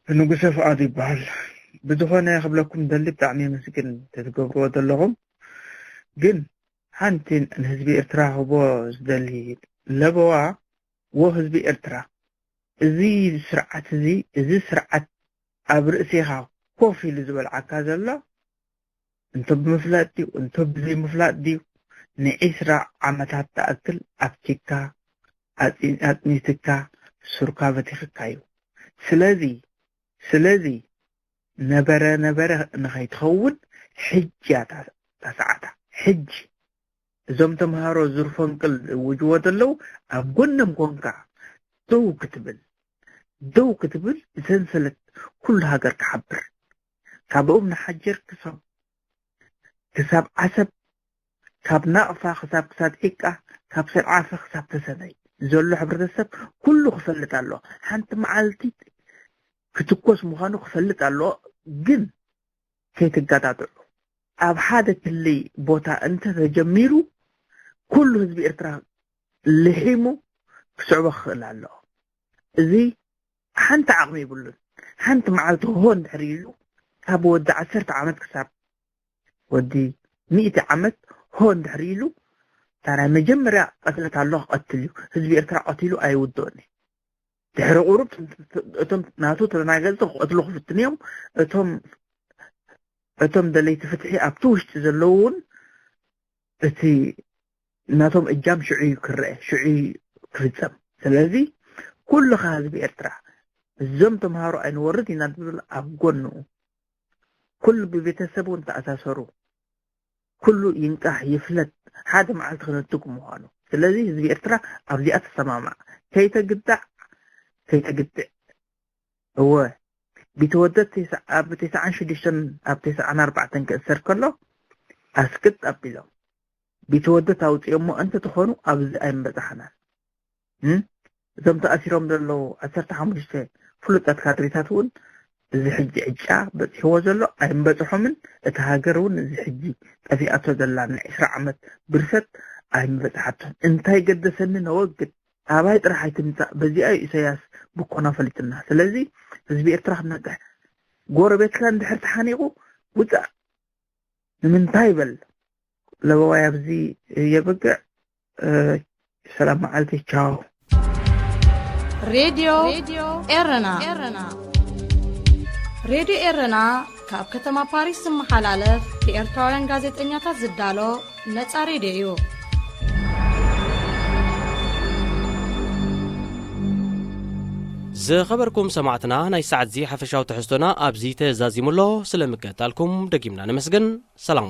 ንጉሰ ፍቓዱ ይበሃል። ብዝኾነ ክብለኩም ደሊ ብጣዕሚ የመስግን ተትገብርዎ ዘለኹም። ግን ሓንቲ ንህዝቢ ኤርትራ ክህቦ ዝደሊ ለበዋ፣ ወ ህዝቢ ኤርትራ፣ እዚ ስርዓት እዚ፣ እዚ ስርዓት ኣብ ርእሲኻ ኮፍ ኢሉ ዝበልዓካ ዘሎ፣ እንቶ ብምፍላጥ ድዩ፣ እንቶ ብዘይምፍላጥ ድዩ፣ ንዒስራ ዓመታት ትኣክል ኣብኪካ፣ ኣጽ-፣ ኣጽኒትካ፣ ሱርካ በቲኽካ እዩ። ስለዚ፣ ስለዚ ነበረ ነበረ ንኸይትኸውን ሕጂ እያ እታ፣ እታ ሰዓታ። ሕጂ እዞም ተምሃሮ ዙር ፈንቅል ዝእውጅዎ ዘለዉ ኣብ ጎኖም ኮንካ ደው ክትብል፣ ደው ክትብል ብሰንሰለት ኩሉ ሃገር ክሓብር፣ ካብ ኦም ንሓጀር ክሳብ፣ ክሳብ ዓሰብ፣ ካብ ናቕፋ ክሳብ፣ ክሳብ ዒቃ፣ ካብ ሰንዓፈ ክሳብ ተሰነይ ዘሎ ሕብረተሰብ ኩሉ ክፈልጥ ኣለዎ። ሓንቲ መዓልቲ ክትኮስ ምዃኑ ክፈልጥ ኣለዎ። ግን ከይትጋዳድዑ። ኣብ ሓደ ክሊ ቦታ እንተ ተጀሚሩ፣ ኩሉ ህዝቢ ኤርትራ ልሒሙ ክስዕቦ ክኽእል ኣለዎ። እዚ ሓንቲ ዓቕሚ የብሉን። ሓንቲ መዓልቲ ሆ እንድሕር ኢሉ፣ ካብ ወዲ ዓሰርተ ዓመት ክሳብ ወዲ ሚእቲ ዓመት ሆ እንድሕር ኢሉ፣ እታ ናይ መጀመርያ ቅትለት ኣሎ ክቐትል እዩ። ህዝቢ ኤርትራ ቀቲሉ ኣይውድኦን እዩ። ድሕሪ ቁሩብ እቶም ናቱ ተደናገጽቲ ክቐትሉ ክፍትኑ እዮም። እቶም፣ እቶም ደለይቲ ፍትሒ ኣብቲ ውሽጢ ዘለዉ እውን እቲ ናቶም እጃም ሽዑ እዩ ክረአ፣ ሽዑ እዩ ክፍጸም። ስለዚ ኩልኻ ህዝቢ ኤርትራ፣ እዞም ተምሃሮ ኣይንወርድ ኢና ዝብል ኣብ ጎኑ፣ ኩሉ ብቤተሰብ እውን ተኣሳሰሩ፣ ኩሉ ይንቃሕ ይፍለጥ፣ ሓደ መዓልቲ ክንትጉ ምዃኑ። ስለዚ ህዝቢ ኤርትራ ኣብዚኣ ተሰማማዕ፣ ከይተግዳዕ፣ ከይተግድዕ። እወ፣ ቢተወደድ ተስዓ፣ ኣብ ተስዓን ሽዱሽተን፣ ኣብ ተስዓን ኣርባዕተን ክእሰር ከሎ ኣስቅጥ ኣቢሎም ቢተወደድ ኣውፅኦሞ እንተትኾኑ ኣብዚ ኣይምበፃሕናን። እም? እዞም ተኣሲሮም ዘለዉ ዓሰርተ ሓሙሽተ ፍሉጣት ካድሬታት እውን እዚ ሕጂ ዕጫ በፂሕዎ ዘሎ ኣይምበፅሖምን። እታ ሃገር እውን እዚ ሕጂ ጠፊኣቶ ዘላ ናይ ዕስራ ዓመት ብርሰት ኣይምበፅሓቶን። እንታይ ገደሰኒ ነወግድ፣ ኣባይ ጥራሕ ኣይትምፃእ፣ በዚኣ እዩ ኢሳያስ ብኮና ፈሊጥና። ስለዚ ህዝቢ ኤርትራ ክነቅሕ፣ ጎረቤትካ እንድሕር ተሓኒቑ ውፃእ። ንምንታይ በል ለበዋይ ኣብዚ የብቅዕ። እ፣ ሰላም መዓልቲ፣ ቻው። ሬድዮ ኤረና። ሬድዮ ኤረና ካብ ከተማ ፓሪስ ዝመሓላለፍ ብኤርትራውያን ጋዜጠኛታት ዝዳሎ ነጻ ሬድዮ እዩ። ዝኸበርኩም ሰማዕትና፣ ናይ ሰዓት እዚ ሓፈሻዊ ትሕዝቶና ኣብዚ ተዛዚሙ ኣሎ። ስለምክትታልኩም ደጊምና ነመስግን። ሰላም።